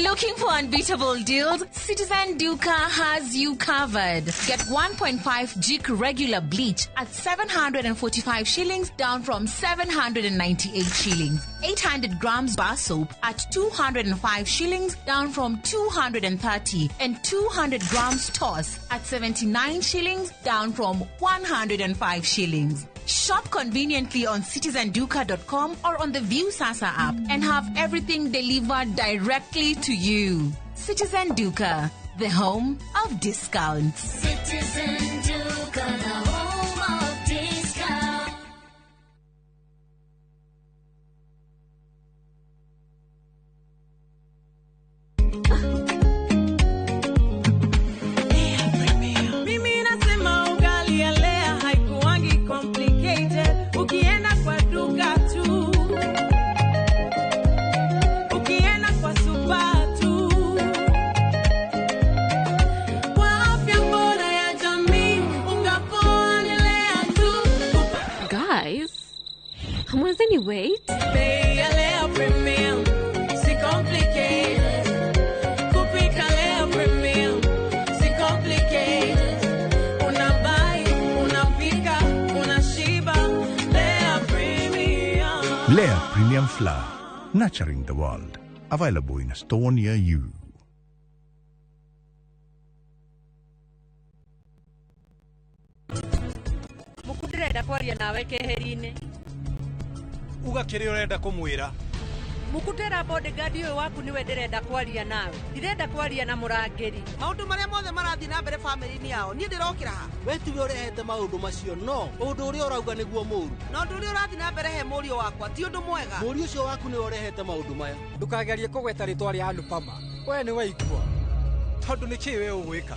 Looking for unbeatable deals? Citizen Duka has you covered. Get 1.5 Jik regular bleach at 745 shillings, down from 798 shillings. 800 grams bar soap at 205 shillings, down from 230. And 200 grams toss at 79 shillings, down from 105 shillings. Shop conveniently on citizenduka.com or on the Viusasa app and have everything delivered directly to you. Citizen Duka, the home of discounts. Citizen Duka, the home of discounts. Mimi nasema ugali ya Lea haikuangi complicated. Ukienda kwa duka tu, ukienda kwa super tu, kwa afya bora ya jamii, unga poa ni Lea tu. Guys, hamwezeni wait? Bei ya Lea Premium, si complicated. Kupika Lea Premium, si complicated. Unabuy, unapika, unashiba. Lea Premium. Lea Premium Flour, nurturing the world. Available in a store near you. Mũkũ ndĩrenda kwaria nawe keheri-inĩ. Uga kĩrĩa ũrenda kũmwĩra. Mũkũ ndĩra bodyguard ũyũ waku nĩwe ndĩrenda kwaria nawe. Ndirenda kwaria na mũrangĩri. Maũndũ marĩa mothe marathiĩ na mbere family-inĩ yao, niĩ ndĩrokĩra ha? We tiwe ũrehete maũndũ macio, no ũndũ ũrĩa ũrauga nĩguo mũũru. Na ũndũ ũrĩa ũrathiĩ na mbere he mũriũ wakwa ti ũndũ mwega. Mũriũ ũcio waku nĩwe ũrehete maũndũ maya. Ndũkagerie kũgweta rĩtwa rĩa Anupama. We nĩ waigua. Tondũ nĩ kĩĩ we ũgwĩka?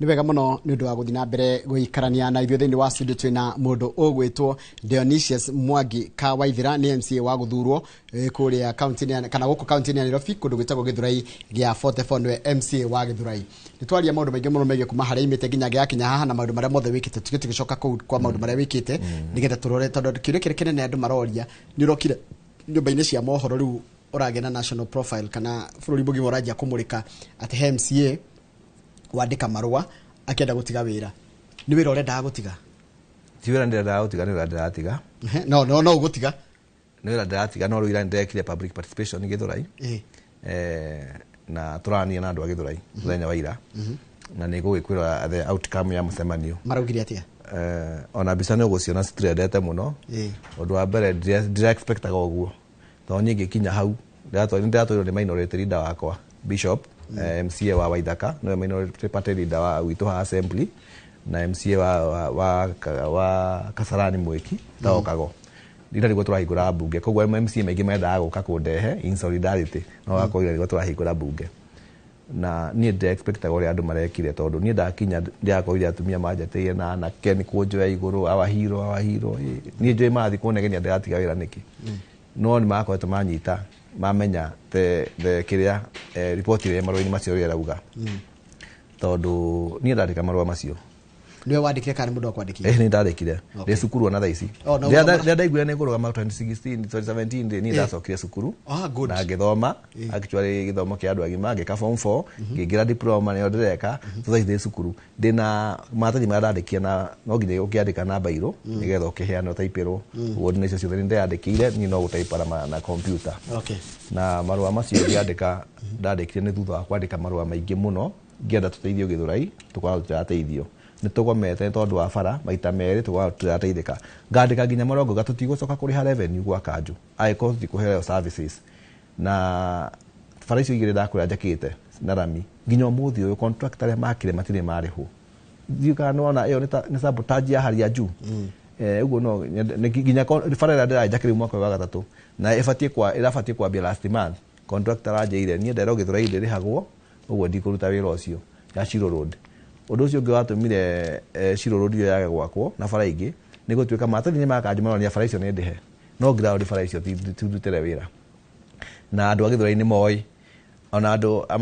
Nĩ wega mũno nĩ ũndũ wa gũthiĩ na mbere gũikarania na ithuĩ. Thĩinĩ wa studio twĩna mũndũ ũgwĩtwo Dionysius Mwangi Kawaithira, nĩ MCA wa gũthurwo kũrĩa kaunti-inĩ kana gũkũ kaunti-inĩ ya Nairobi, kũndũ gwĩtagwo Gĩthũrai gĩa 44, nĩwe MCA wa Gĩthũrai. Nĩ twaria maũndũ maingĩ mũno megiĩ kuma harĩa imĩte nginya gĩakinya haha na maũndũ marĩa mothe wĩkĩte. Tuge tũgĩcoka kũu kwa maũndũ marĩa wĩkĩte nĩgetha tũrore, tondũ kĩũria kĩrĩa kĩnene andũ maroria, nĩ ũrokire nyũmba-inĩ cia mohoro, rĩu ũragĩa na national profile kana bũrũri mũgima ũranjia kũmũrĩka atĩ he MCA wandĩka marũa akĩenda gũtiga wĩra. Nĩ wĩra ũrendaga gũtiga? Ti wĩra ndĩrendaga gũtiga, nĩ wĩra ndĩratiga. No ũgũtiga. Nĩ wĩra ndĩratiga, no rĩu ira nĩndekire public participation Gĩthũrai. Na tũrania na andũ a Gĩthũrai mũthenya wa ira na nĩ gũgĩkwĩra the outcome ya mũcemanio. Maraugire atĩa? Ona mbica nĩ ũgũciona citirendete mũno. Ũndũ wa mbere, ndĩra expectaga ũguo, tondũ niĩ ngĩkinya hau nĩndĩratwarirwo nĩ minority leader wakwa Bishop, MCA wa Waithaka, nĩwe minority party leader wa gwitũ ha assembly, na MCA wa Kasarani Mwiki taokago rira nĩguo tũrahingũra mbunge, koguo MCA maingĩ mendaga gũka kũndehe in solidarity, no gakorwo nĩguo tũrahingũra mbunge. Na niĩ ndĩra expectaga ũrĩa andũ marekire, tondũ niĩ ndakinya ndĩrakorire atumia manjatĩire na anake nĩ kũnjoya igũrũ, our hero, our hero. Niĩ njũĩ marathiĩ kũnegenia ndĩratiga wĩra nĩkĩ, no nĩ makoretwo manyita mamenya the kĩrĩa riboti ĩrĩa marũa-inĩ macio ũrĩa ĩrauga, tondũ niĩ ndandĩka marũa macio. Nĩwe wandĩkire kana nĩ mũndũ wakwandĩkire? Nĩ ndandĩkire ndĩ cukuru ona thaa ici. Oh, no. Rĩrĩa ndaiguire nĩ ngũrũgama 2016, 2017 rĩ, niĩ ndacokire cukuru Ah, good. na ngĩthoma actually gĩthomo kĩa andũ agima, ngĩka form 4, ngĩingĩra diploma, nĩyo ndĩreka. Thaa ici ndĩ cukuru, ndĩna maratathi marĩa ndandĩkire, na no nginya ũkĩandĩka na bairo nĩgetha ũkĩheana ũtaipĩrwo ũguo. Ndĩ nacio ciothe, nĩ ndeyandĩkĩire niĩ, no gũtaipa na computer. Na marũa macio ngĩandĩka, ndandĩkire nĩ thutha wa kwandĩka marũa maingĩ mũno ngĩenda tũteithio Gĩthũrai, tũkoragwo tũtirateithio, nĩ tũgomete nĩ tondũ wa bara maita merĩ, tũkoragwo tũtirateithĩka. Ngandĩka nginya marũa ngauga tũtigũcoka kũrĩha revenue gwa kanjũ angĩkorwo tũtikũheo services. Na bara icio igĩrĩ ndakwĩra njakĩte na rami, nginya ũmũthĩ ũyũ contractor arĩa makire matirĩ marĩhwo. Ndiũĩ kana nĩwona ĩyo nĩ sabotage ya hali ya juu. Ũguo no nginya bara ĩrĩa ndĩranjakĩra rĩu mwaka ũyũ wa gatatũ na ĩbatiĩ kwa ĩrabatiĩ kwambia last month, contractor aranjĩire niĩ nderwo Gĩthũrai ndĩrĩhagwo, ũguo ndikũruta wĩra ũcio ya Shiro Road. Ũndũ ũcio ũngĩ watũmire Shiro Road ĩyo yage gwakwo na bara ingĩ nĩ gũtuĩka maratathi nĩ makanjũ maronania bara icio nĩ ndĩhe, no ground bara icio ti ndutĩre wĩra. Na andũ a Gĩthũrai nĩ moĩ, ona andũ a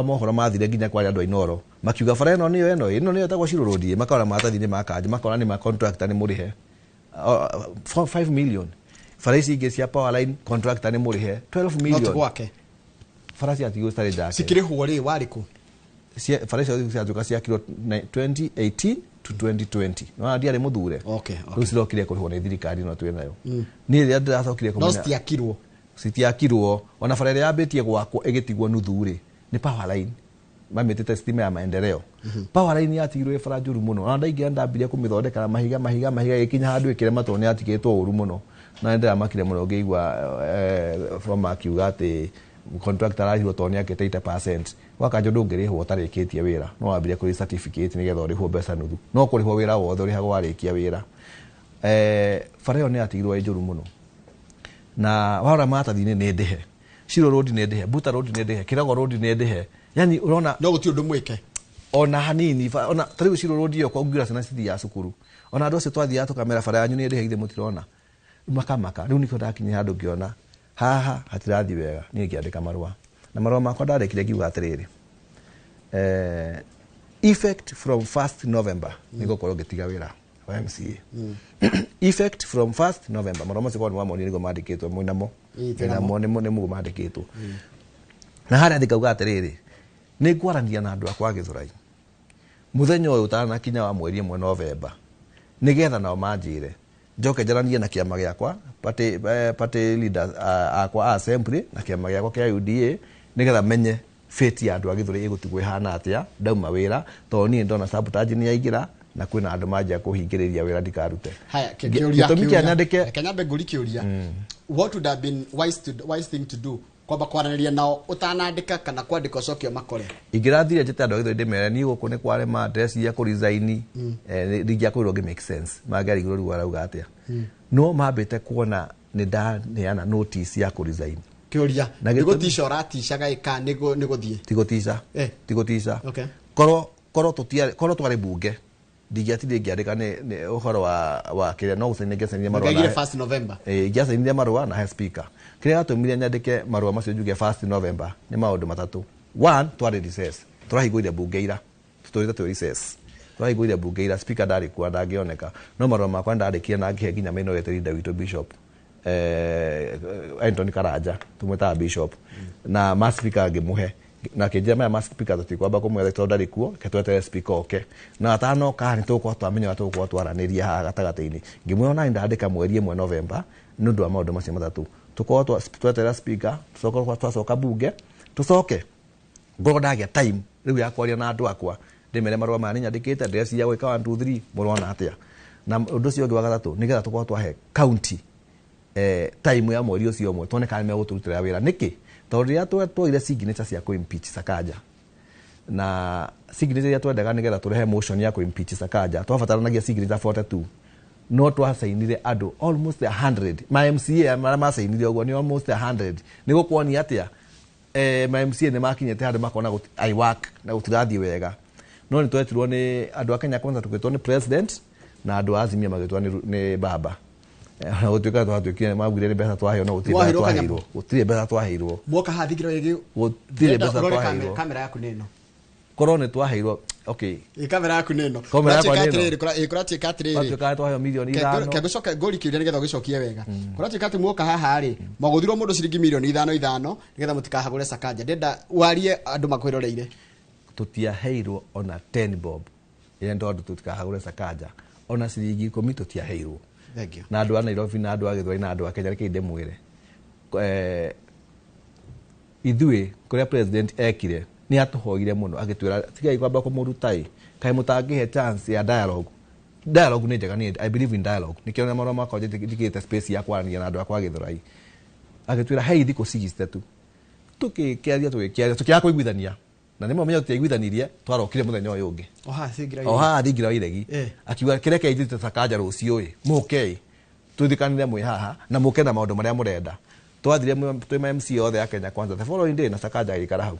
mohoro mathire nginya kwarĩ andũ a Inoro makiuga bara ĩno nĩyo ĩno nĩyo ĩtagwo Shiro Road ĩ, makora maratathi nĩ makanjũ, makora nĩ ma contractor nĩ mũrĩhe 5 million. Bara ici ingĩ cia power line, contractor nĩ mũrĩhe 12 No ti million. Gwake. Bara ciatigwo citarĩ njake. Cikĩrĩhwo rĩ, warĩ kũ? Bara icio ciatuĩka ciakirwo 2018 to 2020, nona ndiarĩ mũthure. Rĩu cirokire kũrĩhwo nĩ thirikari ĩno twĩ nayo. Niĩ rĩrĩa ndĩracokire No kũmenya citiakirwo. Citiakirwo. Ona bara ĩrĩa yambĩtie gwakwo ĩgĩtigwo nuthu rĩ, nĩ power line mamĩtĩte stima ya maendeleo. Power line yatigirwo ĩ bara njũru mũno, ona ndaingĩra ndambirie kũmĩthondeka na mahiga, mahiga, mahiga, ĩgĩkinya handũ ĩkĩrema tondũ nĩ yatigĩtwo ũru mũno. Na nĩ ndĩramakire mũno ngĩigua former akiuga atĩ contractor ararĩhirwo tondũ nĩ akĩte 80%. Gwakanjũ ndũngĩrĩhwo ũtarĩkĩtie wĩra, no wambirie kũrĩ certificate nĩgetha ũrĩhwo mbeca nuthu, no kũrĩhwo wĩra wothe ũrĩhagwo warĩkia wĩra. Bara ĩyo nĩ yatigirwo ĩ njũru mũno, na warora maratathi-inĩ nĩ ndĩhe Shiro Road, nĩ ndĩhe Buta Road, nĩ ndĩhe Kĩrogo Road, nĩ ndĩhe, yani ũrona no gũtirĩ ũndũ mwĩke. Ona hanini. Ona ta rĩu Shiro Road ĩyo kwa ciana cithiaga cukuru, ona andũ acio twathiaga tũkamera bara yanyu nĩ ndĩhe, ithe mũtirona, makamaka. Rĩu nĩkĩo ndakinyire handũ ngĩona haha hatirathiĩ wega, niĩ ngĩandĩka marũa, na marũa makwa ndandĩkire ngiuga atĩrĩrĩ, effect from 1st November nĩ ngũkorwo ngĩtiga wĩra wa MCA, effect from 1st November. Marũa macio korwo nĩ wamonire nĩguo mandĩkĩtwo mwĩnamo. Ĩĩ, twĩ namo. Mwĩnamo nĩmo mandĩkĩtwo, na harĩa ndikauga atĩrĩrĩ, nĩ ngwarania na andũ akwa Gĩthũrai mũthenya ũyũ ũtanakinya wa mweri 1 Novemba, nĩgetha nao manjĩre njoke njaranie na kĩama gĩakwa party leaders akwa a assembly na kĩama gĩakwa kĩa UDA, nĩgetha menye fate ya andũ a Gĩthũrai ĩgũtigwo ĩhana atĩa ndauma wĩra, tondũ niĩ ndona sabotage nĩ yaingĩra na kwĩna andũ manjia kũhingĩrĩria wĩra ndikarute. Haya, kĩũria. Gĩtũmi kĩa Kĩũria. nyandĩke. Reke nyambe ngũri kĩũria. What would have been wise thing to do, kwamba kwaranĩria nao ũtanandĩka kana kwandĩka ũcoke ũmakore? Ingĩrathire njĩte andũ a Gĩthũrai ndĩmere niĩ gũkũ nĩ kwarema, ndĩreciria kũ resign, ndingĩakorirwo ngĩ make sense, mangĩarigirwo rĩu arauga atĩa. No mambĩte kuona nĩ ndaneana notice ya kũ resign. Kĩũria. Na nĩ gũtica ũraticaga ĩ kana nĩ gũthiĩ? Ti gũtica. Ti gũtica. Korwo Korwo tũtiarĩ, korwo twarĩ bunge ndingĩatindire ngĩandĩka nĩ ũhoro wa kĩrĩa no gũcainire ngĩacainire marũa Ngaigire na- 1st November. Ingĩacainire marũa na he speaker. Kĩrĩa gĩatũmire nyandĩke marũa macio njuge 1st November nĩ maũndũ matatũ. One, twarĩ recess, tũrahingũire bunge ira, tũtũrĩte twĩ recess, tũrahingũire bunge ira, speaker ndarĩ kuo, ndangĩoneka, no marũa makwa ndandĩkire na ngĩhe nginya minority leader witũ Bishop Anthony Karanja, tũmwĩtaga Bishop, na ma speaker ngĩmũhe na akĩnjĩra maya ma speaker tũtikwamba kũmwetha tondũ ndarĩ kuo, reke tweterere speaker oke, na atanoka nĩ tũgũkorwo twamenya ũrĩa tũgũkorwo twaranĩria haha gatagatĩ-inĩ. Ngĩmwĩra ona ndandĩka mweri 1 November nĩ ũndũ wa maũndũ macio matatũ, tũkorwo tweterera speaker, tũcoke twacoka bunge, tũcoke ngorwo ndagĩa time rĩu ya kwaria na andũ akwa, ndĩmere marũa maya nĩnyandĩkĩte, ndĩreciria gwĩka 1 2 3, mũrona atĩa. Na ũndũ ũcio ũngĩ wa gatatũ, nĩgetha tũkorwo twahe county time ya mweri ũcio ũmwe tuone kana nĩmegũtũrutĩra wĩra. Nĩkĩ? Tondũ rĩrĩa tuoire signature cia kũ-impeach Sakaja, na signature iria twendaga nĩgetha tũrehe motion ya kũ-impeach Sakaja, twabataranagia signature 42, no twacainire andũ almost 100. Ma MCA marĩa macainire ũguo nĩ almost 100. Nĩ gũkuonia atĩa ma MCA nĩ makinyĩte handũ makona I work na gũtirathiĩ wega. No nĩ twetirwo nĩ andũ a Kenya Kwanza, tũgĩtwo nĩ president, na andũ a Azimio magĩtwo nĩ baba. Ona gũtuĩka twatuĩkire maugire nĩ mbeca twaheo, no gũtirĩ mbeca Mwaheirwo kanyamũ? twaheirwo. Gũtirĩ mbeca twaheirwo. Mwoka haha thingiro ĩgĩ Gũtirĩ mbeca Ũrore twaheirwo. Kamera yaku nĩ ĩno. Korwo nĩ twaheirwo, okay. Ĩ kamera yaku nĩ ĩno. Kamera yakwa nĩ ĩno. Kũratuĩka atĩrĩrĩ, kũratuĩka atĩrĩrĩ. Twatuĩka twaheo mirioni 5. Ke ngũcoka ngũri kĩũria nĩgetha ũgĩcokie wega. Kũratuĩka atĩ mwoka haha rĩ, mwagũthirwo mũndũ ciringi mirioni 5 5 nĩgetha mũtikahagũre Sakaja. Ndĩrenda warie andũ makwĩroreire. Tũtiaheirwo ona 10 bob. Ĩrĩa tondũ tũtikahagũre Sakaja. Ona ciringi 10 tũtiaheirwo. Thank you. Na andũ a Nairobi na andũ a Gĩthweri na andũ a Kenya, reke ndĩmwĩre. Ithuĩ kũrĩa president ekire nĩ atũhoire mũno, agĩtwĩra tigai kwamba kũmũruta ĩ, kaĩ mũtangĩhe chance ya dialogue. Dialogue nĩ njega, niĩ I believe in dialogue. Nĩkĩo na marũa makwa njĩkĩrĩte space ya kwaranĩria na andũ akwa Gĩthweri. Agĩtwĩra hei thikũ 60 tu. Tũkĩaria, tũgĩkĩaria, tũkĩaga kũiguithania. Na nĩ mamenya tũtiaiguithanirie, twarokire mũthenya ũyũ ũngĩ. O haha thingira O haha thingira wa iregi. Akiuga kĩreke ithuĩ Sakaja rũciũ ĩ, mũke ĩ, tũthikanire mwĩ haha na mũke na maũndũ marĩa mũrenda. Twathire twĩ ma MC othe a Kenya Kwanza the following day, na Sakaja agĩikara hau.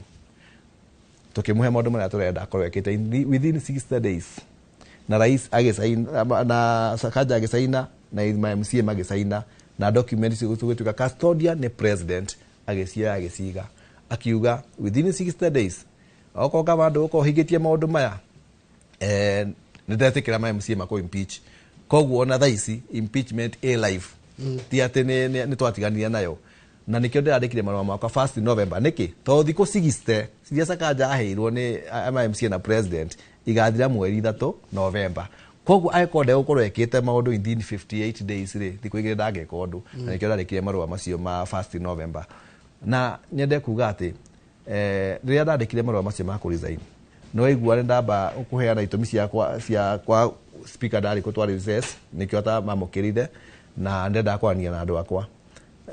Tũkĩmũhe maũndũ marĩa tũrenda akorwo ekĩte within 60 days. Na rais agĩcaina, na Sakaja agĩcaina, na ma MCA magĩcaina, na document tũgĩtuĩka custodian nĩ president, agĩcioya agĩciga. Akiuga within 60 days okorwo kama andũ ũkorwo ũhingĩtie maũndũ maya, nĩ ndetĩkĩra ma MCA makũ impeach. Koguo ona thaa ici impeachment ĩ live. Ti atĩ nĩ twatiganire nayo. Na nĩkĩo ndĩrandĩkire marũa makwa 1st November. Nĩkĩ? Tondũ thikũ 60 iria Sakaja aheirwo nĩ ma MCA na president igathira mweri 3 November. Koguo angĩkorwo ndegũkorwo ekĩte maũndũ within 58 days rĩ, thikũ igĩrĩ ndangĩka ũndũ. Na nĩkĩo ndandĩkire marũa macio ma 1st November. Na nyende kuga atĩ rĩrĩa ndandĩkire marũa macio ma kũ-resign, nĩ waigua nĩ ndamba kũheana itũmi ciakwa cia kwa speaker ndarĩ kũ twarĩ recess, nĩkĩo atamamũkĩrire, na ndendaga kwaranĩria na andũ akwa.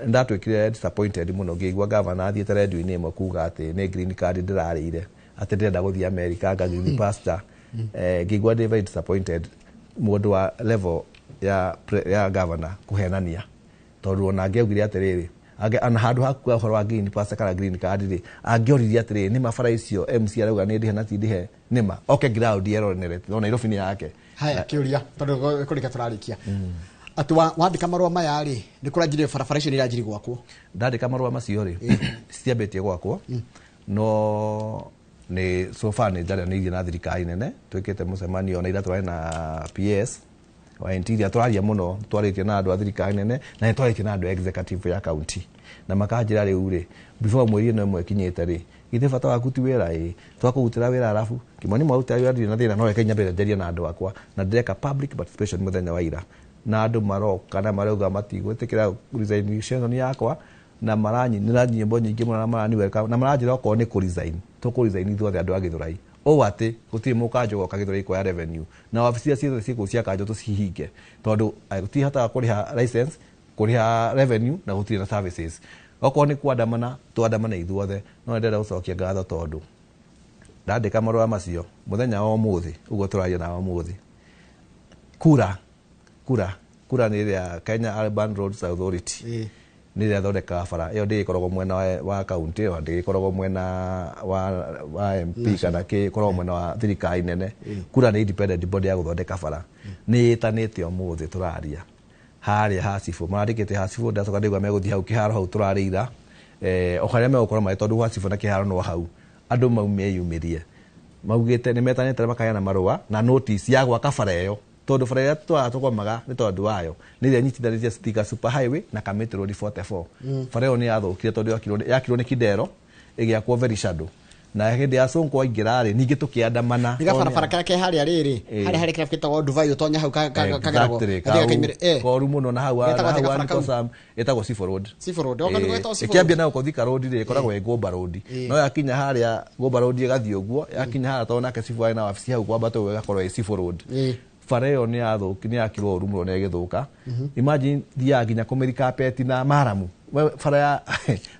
Ndatuĩkire disappointed mũno ngĩigua gavana athiĩte radio-inĩ ĩmwe kuga atĩ nĩ green card ndĩrarĩire, atĩ ndĩrenda gũthiĩ America nga green pasture. Ngĩigua ndĩ very disappointed mũndũ wa level ya governor kũhenania, tondũ ona angĩaugire atĩrĩrĩ, ana handũ ha kuga ũhoro wa green pasture kana green card rĩ, angĩoririe atĩrĩrĩ, nĩma bara icio MC arauga nĩ ndĩhe na ti ndĩhe, nĩma oke ground yeronere, tondũ Nairobi nĩ yake. Haya, kĩũria tondũ kũrĩkia tũrarĩkia. Atĩ wandĩka marũa maya rĩ, nĩ kũranjirie barabara icio nĩ iranjirie gwakwo? Ndandĩka marũa macio rĩ, citiambĩtie gwakwo, no nĩ so far nĩ njaranĩirie na thirikari nene, twĩkĩte mũcemanio na ira tũrarĩ na PS wa Interior, tũraria mũno, twarĩtie na andũ a thirikari nene, na nĩ twarĩtie na andũ a executive ya county, na makanjĩra rĩu rĩ, before mweri ĩno ĩmwe ĩkinyĩte rĩ, githĩ bata waku ti wĩra ĩ, twakũrutĩra wĩra arabu kĩmwe nĩ mwarutĩra wĩra ndirĩ na thĩna, no reke nyambe njarie na andũ akwa, na ndĩreka public participation mũthenya wa ira, na andũ maroka na marauga matigwĩtĩkĩra resignation yakwa, na maranyinĩra nyĩmbo nyingĩ mũno, na marani welcome, na maranjĩra okorwo nĩ kũ-resign, tũkũ-resign ithuothe andũ a Gĩthũrai, ũũ atĩ gũtirĩ mũkanjũ goka Gĩthũrai kuoya revenue, na wabici iria ciothe ciĩ kũu cia kanjũ tũcihinge, tondũ gũtihotaga kũrĩha license, kũrĩha revenue, na gũtirĩ na services. Okorwo nĩ kwandamana, twandamane ithuothe. No nĩndĩrenda gũcokia ngatho tondũ ndandĩka marũa macio mũthenya wa ũmũthĩ, ũguo tũraria nawe ũmũthĩ, kura nĩ ĩrĩa Kenya Urban Roads Authority. Nĩ ĩrĩa ĩthondekaga bara ĩyo, ndĩgĩkoragwo mwena wa kaunti ĩyo, ndĩgĩkoragwo mwena wa MP kana kĩ, ĩkoragwo mwena wa thirikari nene. Kura nĩ independent body ya gũthondeka bara. Nĩ ĩtanĩte ũmũthĩ tũraria harĩa ha cibũ, marandĩkĩte ha cibũ. Ndacoka ndaigua megũthiĩ hau kĩharo hau tũrarĩira, o harĩa megũkorwo marĩ, tondũ gwa cibũ na kĩharo no hau andũ mau meyumĩrie. Maugĩte nĩ metanĩte, makaheana marũa na notice ya gwaka bara ĩyo, tondũ bara ĩrĩa tũraga tũgomaga nĩ tondũ wayo nĩ ĩrĩa nyitithanĩtie Thika Super Highway na Kamiti Road 44. Bara ĩyo nĩ yathũkire tondũ yakirwo nĩ Kidero, ĩgĩakwo very shadow, na hĩndĩ ya Sonko aingĩra rĩ, ningĩ tũkĩandamana. Nĩ gabarabara karĩa ke harĩa rĩrĩ, harĩa harĩ kĩrabu gĩtagwo Dubai, ũtonya hau kageragwo. Exactly, Gathiĩ gakaimĩra, koru mũno na hau Getagwo na atĩa hau gabara Aniko kau? Sam, ĩtagwo Sifo Road. Sifo Road. Oka nĩguo ĩtagwo Sifo Ĩkĩambia Road. na gũkũ Thika Road rĩ, ĩkoragwo ĩ Ngũmba Road, no yakinya harĩa Ngũmba Road ĩgathiĩ ũguo, yakinya harĩa, tondũ nake Sifo arĩ na wabici hau, kwambata ũguo ĩgakorwo ĩ Sifo Road. Bara ĩyo nĩ yathũki, nĩ yakirwo ũru mũno na ĩgĩthũka. Imagine thiaga nginya kũmĩri kapeti na maramu. We,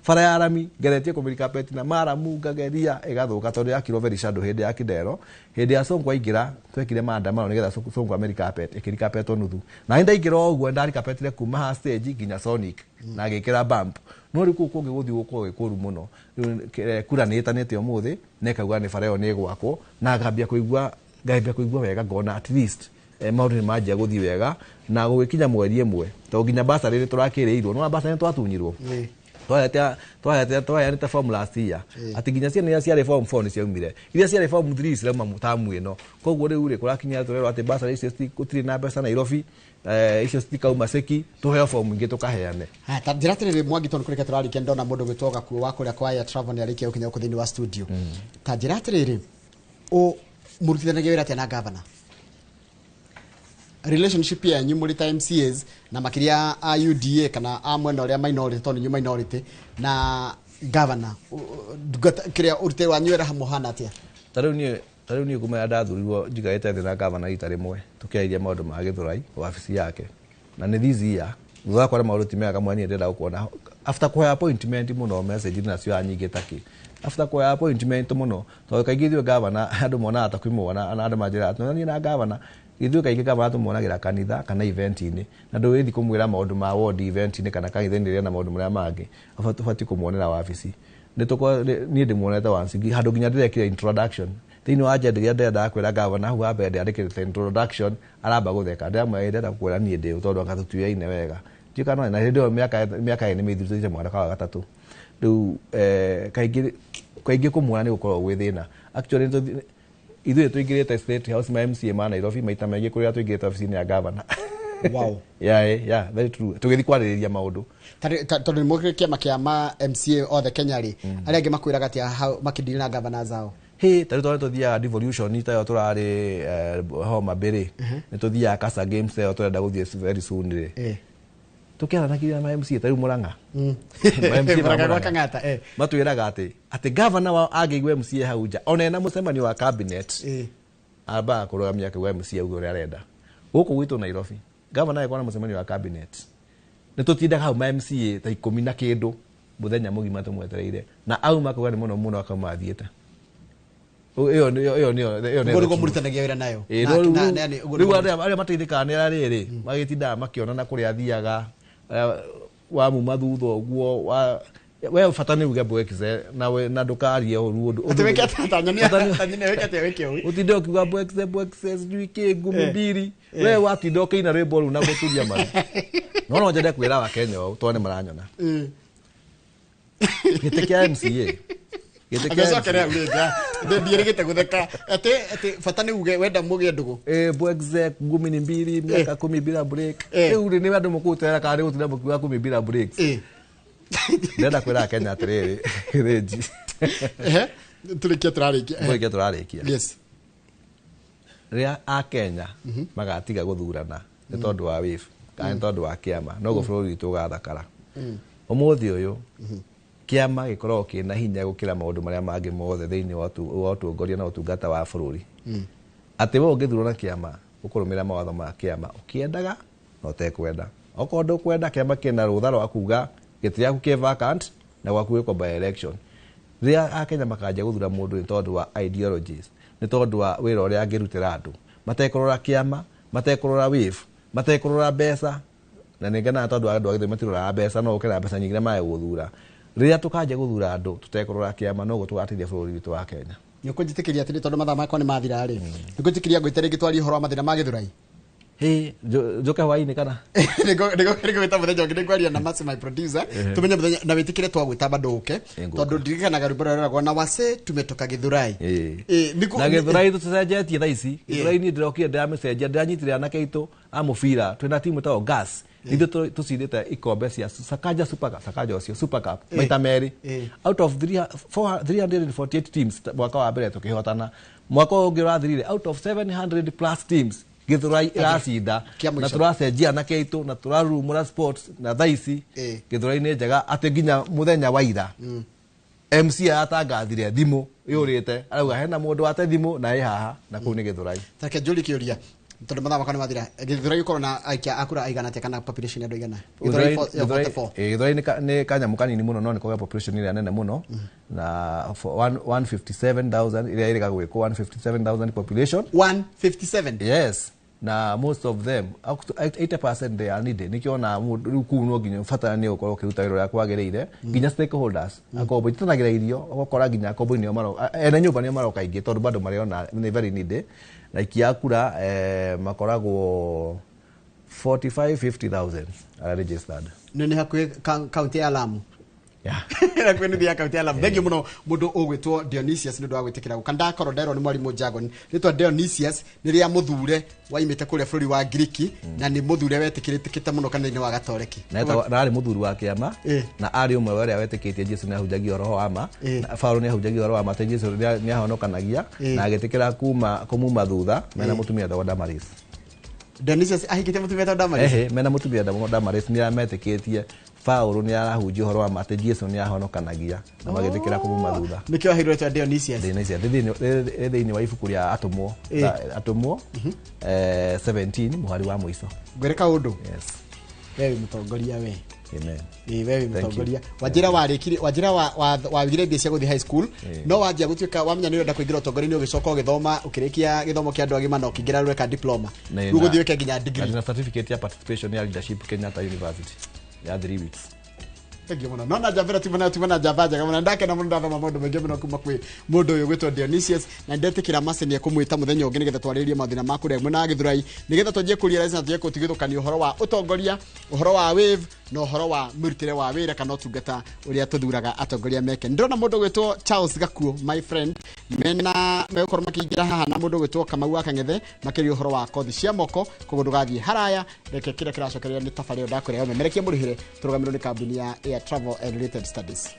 bara ya rami ngeretie kũmĩri kapeti na maramu, ngageria ĩgathũka tondũ yakirwo very shadow hĩndĩ ya Kidero. Hĩndĩ ya Sonko aingĩra, twekire maandamano nĩgetha Sonko amĩri carpet, ĩkĩri carpetwo nuthu, na nĩ ndaingĩra o ũguo ndarikapetire kuma ha stage nginya Sonic na ngĩkĩra bump. No rĩu kũu kũngĩ gũthiĩ gũkorwo gwĩ kũru mũno. Rĩu kura nĩ ĩtanĩte ũmũthĩ na ĩkauga nĩ bara ĩyo nĩ ĩgwakwo, na ngambia kũigua wega, ngona at least maũndũ nĩ manjia gũthiĩ wega. Na gũgĩkinya mweri ĩmwe, tondũ nginya basarĩ nĩ tũrakĩrĩirwo, nĩ basarĩ nĩ twatunyirwo, twaheanĩte form last year, atĩ nginya ciana iria ciarĩ form 4 nĩ ciaumire, iria ciarĩ form 3 cirauma tamu ĩno. Koguo rĩu rĩ, kũrakinya tũrerwo atĩ basarĩ icio gũtirĩ na mbeca Nairobi, icio citikauma ceki, tũheo form ingĩ tũkaheane. Haya, ta njĩra atĩrĩrĩ Mwangi, tondũ kũrĩkia tũrarĩkia, ndona mũndũ gwĩtwo Gakuo wa kũrĩa kwa Air Travel nĩ arĩkia gũkinya gũkũ thĩinĩ wa studio. Ta njĩra atĩrĩrĩ, ũ mũrutithanagia wĩra atĩa na gavana? Relationship yanyu mũrĩ ta MCAs na makĩria a UDA kana a mwena ũrĩa minority, tondũ inyuĩ minority, na gavana, kĩrĩa ũrutĩri wanyu wĩra hamwe ũhana atĩa? Ta rĩu niĩ kuma ndathurirwo, njikarĩte thĩ na gavana rita rĩmwe, tũkĩarĩria maũndũ ma Gĩthũrai wabici yake, na nĩ this year thutha wa kuona maũndũ ti mega, kamwe niĩ ndĩrenda gũkuona after kũhoya appointment mũno, message nacio nyingĩ takĩ after kũhoya appointment mũno, tondũ kaingĩ ithuĩ gavana andũ monaga ta kwĩmuona, na andũ manjĩraga atĩ niĩ na gavana, ithuĩ kaingĩ gavana tũmuonagĩra kanitha kana event-inĩ, na ndũgĩthiĩ kũmwĩra maũndũ ma ward event-inĩ kana kanitha-inĩ rĩrĩa na maũndũ marĩa mangĩ tũbatiĩ kũmuonera wabici. Niĩ ndĩmuonete once handũ nginya ndĩrekire introduction thĩinĩ wa agenda iria ndĩrendaga kwĩra gavana. Hau ha mbere ndĩandĩkĩte introduction, aramba gũtheka, ndĩramwĩra ndĩrenda gũkwĩra niĩ ndĩ ũ, tondũ anga tũtiũyaine wega. Ndiũĩ kana na hĩndĩ ĩyo mĩaka ĩrĩ nĩ mĩthiru, tũthiĩte mwaka wa gatatũ rĩu. Kaingĩ kaingĩ kũmuona nĩ gũkoragwo gwĩ thĩna. Actually ithuĩ tũingĩrĩte State House ma MCA ma Nairobi maita maingĩ kũrĩa tũingĩrĩte obici-inĩ ya gavana. Yeah, very true, tũgĩthiĩ kwarĩrĩria maũndũ. Tondũ nĩ mũkĩrĩ kĩama kĩa ma MCA othe Kenya rĩ, arĩa angĩ makwĩraga atĩa hau makĩndiri na gavana zao? Hĩ, ta rĩu tondũ tũthiaga devolution ta ĩyo tũrarĩ Homa Bay rĩ, nĩ tũthiaga Casa Games ĩyo tũrenda gũthiĩ very soon rĩ, tũkĩaranagĩria na ma MCA ta rĩu Murang'a. Ma MCA ma Murang'a gwa Murang'a. Kang'ata. Matwĩraga atĩ gavana wao angĩigua MCA hau nja ona ena mũcemanio wa cabinet, ambaga kũrũgamia akauga MCA auge ũrĩa arenda. Gũkũ gwitũ Nairobi, gavana agĩkorwo na mũcemanio wa cabinet, nĩ tũtindaga hau ma MCA ta 10 na kĩndũ mũthenya mũgima tũmwetereire, na auma akauga nĩ mũno mũno, akauma athiĩte. Ĩyo nĩyo Ũguo nĩguo the truth. mũrutithanagia wĩra nayo? Ĩĩ, no rĩu ũguo rĩu nĩguo arĩa mateithĩkaga nĩ arĩa rĩrĩ magĩtindaga makĩonana kũrĩa athiaga, wamuma thutha ũguo we bata nĩ uge mbwekice na ndũkarie ũru ũndũ. Atĩ wĩke atĩa? Ta nyonia, ta nyonia wĩke atĩa, wĩke ũũ. Ũtinde ũkiuga mbwekice mbwekice sijui kĩ ngumi mbiri, we watinda ũkĩina rwĩmbo rũu na gũturia maru. No nyende kwĩra Wakenya ũũ, tondũ nĩ maranyona gĩtĩ kĩa MCA, gĩtĩ kĩa Agĩcokere hau rĩngĩ, ndiĩrĩgĩte gũtheka atĩ bata nĩ uge wenda mũgĩe ndũgũ. Mbwekice ngumi ni mbili, miaka 10 bila break. Rĩu rĩ, nĩ andũ mũkũterera kana nĩ gũtinda mũkiuga 10 bila breaks? Ndĩrenda kwĩra Kenya atĩrĩrĩ, rĩnji. Ehe, tũrĩkie, tũrarĩkia. Tũrĩkie, tũrarĩkia. Yes. Rĩrĩa Akenya magatiga gũthurana nĩ tondũ wa wave kana nĩ tondũ wa kĩama, noguo bũrũri witũ ũgathakara. Ũmũthĩ ũyũ kĩama gĩkoragwo kĩna hinya gũkĩra maũndũ marĩa mangĩ mothe thĩinĩ wa ũtongoria na ũtungata wa bũrũri, atĩ we ũngĩthurwo na kĩama, ũkũrũmĩrĩra mawatho ma kĩama ũkĩendaga na ũtekwenda. Okorwo ndũkwenda, kĩama kĩna rũtha rwa kuga gĩtĩ gĩaku kĩ vacant na gwaku gwĩkwo by election. Rĩrĩa Akenya makanjia gũthura mũndũ nĩ tondũ wa ideologies, nĩ tondũ wa wĩra ũrĩa angĩrutĩra andũ, matekũrora kĩama, matekũrora wave, matekũrora mbeca. Na nĩ ngenaga tondũ andũ a Gĩthũrai matiroraga mbeca, no ũke na mbeca nyingĩ na mage gũthura. Rĩrĩa tũkanjia gũthura andũ tũtekũrora kĩama, noguo tũgateithia bũrũri witũ wa Kenya. Nĩ ũkũnjĩtĩkĩria atĩrĩ, tondũ mathaa makwa nĩ mathira rĩ, nĩ ũkũnjĩtĩkĩria ngwĩte rĩngĩ twarie ũhoro wa mathĩna ma Gĩthũrai? Hĩ, njũke hwaĩ-inĩ kana? Nĩngũgwĩta mũthenya ũngĩ, nĩngwaria na Mercy, my producer, tũmenye mũthenya na wĩtĩkĩre twagwĩta bado ũke, tondũ ndirikanaga rwĩmbo rũrĩa rũragwo na wase tumetoka Gĩthũrai. Na Gĩthũrai tũcenjetie thaa ici. Gĩthũrai niĩ ndĩrokire ndĩramĩcenjia, ndĩranyitire anake aitũ a mũbira, twĩna timu ĩtagwo Gas. Ithuĩ tũcindĩte ikombe cia Sakaja Super Cup, Sakaja ũcio Super Cup maita merĩ out of 348 teams. Mwaka wa mbere tũkĩhotana, mwaka ũyũ ũngĩ ũrathirire out of 700 plus teams Gĩthũrai ĩracinda. Kĩa mũico. Na tũracenjia anake aitũ na tũrarurumũra sports, na thaa ici Gĩthũrai nĩ njega atĩ nginya mũthenya wa ira MC aratangathire thimũ yũrĩte, arauga hena mũndũ wate thimũ na ĩ haha, na kũu nĩ Gĩthũrai. Reke njũrie kĩũria tondũ mathaa makwa nĩ mathira. Gĩthũrai gĩkorwo na aikia a kura aigana atĩa, kana population ya andũ aigana? Gĩthũrai 44. Gĩthũrai nĩ kanyamũ kanini mũno, no nĩ kogĩa population ĩrĩa nene mũno na 157,000 ĩrĩa ĩrĩga gwĩkwo, 157,000 population. 157? Yes, na most of them, up to 80%, they are needed. Nĩkĩo ona mũndũ rĩu kũu no nginya ũbatara nĩ ũkorwo ũkĩruta wĩra ũrĩa kwagĩrĩire, nginya stakeholders, akombo itanagĩra irio, ũgakora nginya akombo nĩo ene nyũmba nĩo maroka aingĩ tondũ bado marĩona nĩ very needy. Na aikia a kura makoragwo 45 50,000 arĩa registered. Nĩ hakuhĩ kaunti ya Lamu, hakuhĩ nuthu ya kaunti ya Lamu. Thengiũ mũno mũndũ ũgwĩtwo Dionysius nĩ ũndũ wa gwĩtĩkĩra gũka. Ndakorwo nderwo nĩ mwarimũ Jagon rĩtwa Dionysius nĩ rĩa mũthure waimĩte kũrĩa bũrũri wa Ngiriki, na nĩ mũthure wetĩkĩrĩkĩte mũno kanitha-inĩ wa Gatoreki. Na arĩ mũthuri wa kĩama na arĩ ũmwe wa arĩa wetĩkĩtie Jesu nĩ ahunjagia ũhoro wa ma, na Paulo nĩ ahunjagia ũhoro wa ma atĩ Jesu nĩ ahonokanagia, na agĩtĩkĩra kuma kũmuma thutha mena mũtumia wetagwo Damaris. Dionysius ahikĩte mũtumia wetagwo Damaris? Ehe, mena mũtumia wetagwo Damaris nĩ ametĩkĩtie Paulo nĩ arahunjia ũhoro wa ma atĩ Jesu nĩ ahonokanagia, na magĩtĩkĩra kũmuma thutha. Nĩkĩo aheirwo rĩtwa Dionysius. Dionysius rĩ thĩinĩ wa ibuku rĩa Atũmwo, Atũmwo 17 mũhari wa mũico. Ngwĩre kaũndũ. Yes. We wĩ mũtongoria we. Amen. Ĩ, we wĩ Thank you. mũtongoria. Wanjĩra warĩkirie, wanjĩra wagire mbia cia gũthiĩ high school, no wanjia gũtuĩka wamenya nĩ ũrenda kũingĩra ũtongoria-inĩ, ũgĩcoka ũgĩthoma, ũkĩrĩkia gĩthomo kĩa andũ agima na ũkĩingĩra rweka diploma, rĩu ũgũthiĩ wĩke nginya degree. Na ndĩna certificate ya participation ya leadership Kenyatta University ya 3 weeks. Thengiũ mũno. No na njamba ĩno timana timana njamba njega mũno. Ndakena mũno ndathoma maũndũ maingĩ mũno kuma kwĩ mũndũ ũyũ gwĩtwo Dionysius, na ndetĩkĩra Mercy nĩ ekũmwĩta mũthenya ũngĩ nĩgetha twarĩrĩrie mathĩna ma kũrĩa mwena wa Gĩthũrai, nĩgetha twanjie kũrealize na twanjie gũtigithũkania ũhoro wa ũtongoria, ũhoro wa wave na ũhoro wa mũrutĩre wa wĩra kana ũtungata ũrĩa tũthuraga atongoria meke. Ndĩrona mũndũ ũgwĩtwo Charles Gakuo, my friend, mena megũkorwo makĩingĩra haha na mũndũ ũgwĩtwo Kamau wa Kang'ethe makĩria ũhoro wa kothi cia moko. Koguo ndũgathiĩ haraya, reke kĩrĩa kĩracokereria nĩ tabarĩra ĩyo ndakwĩra ya ũmemerekia mũrĩhĩre tũrũgamĩrĩrwo nĩ kambuni ya Air Travel and Related Studies.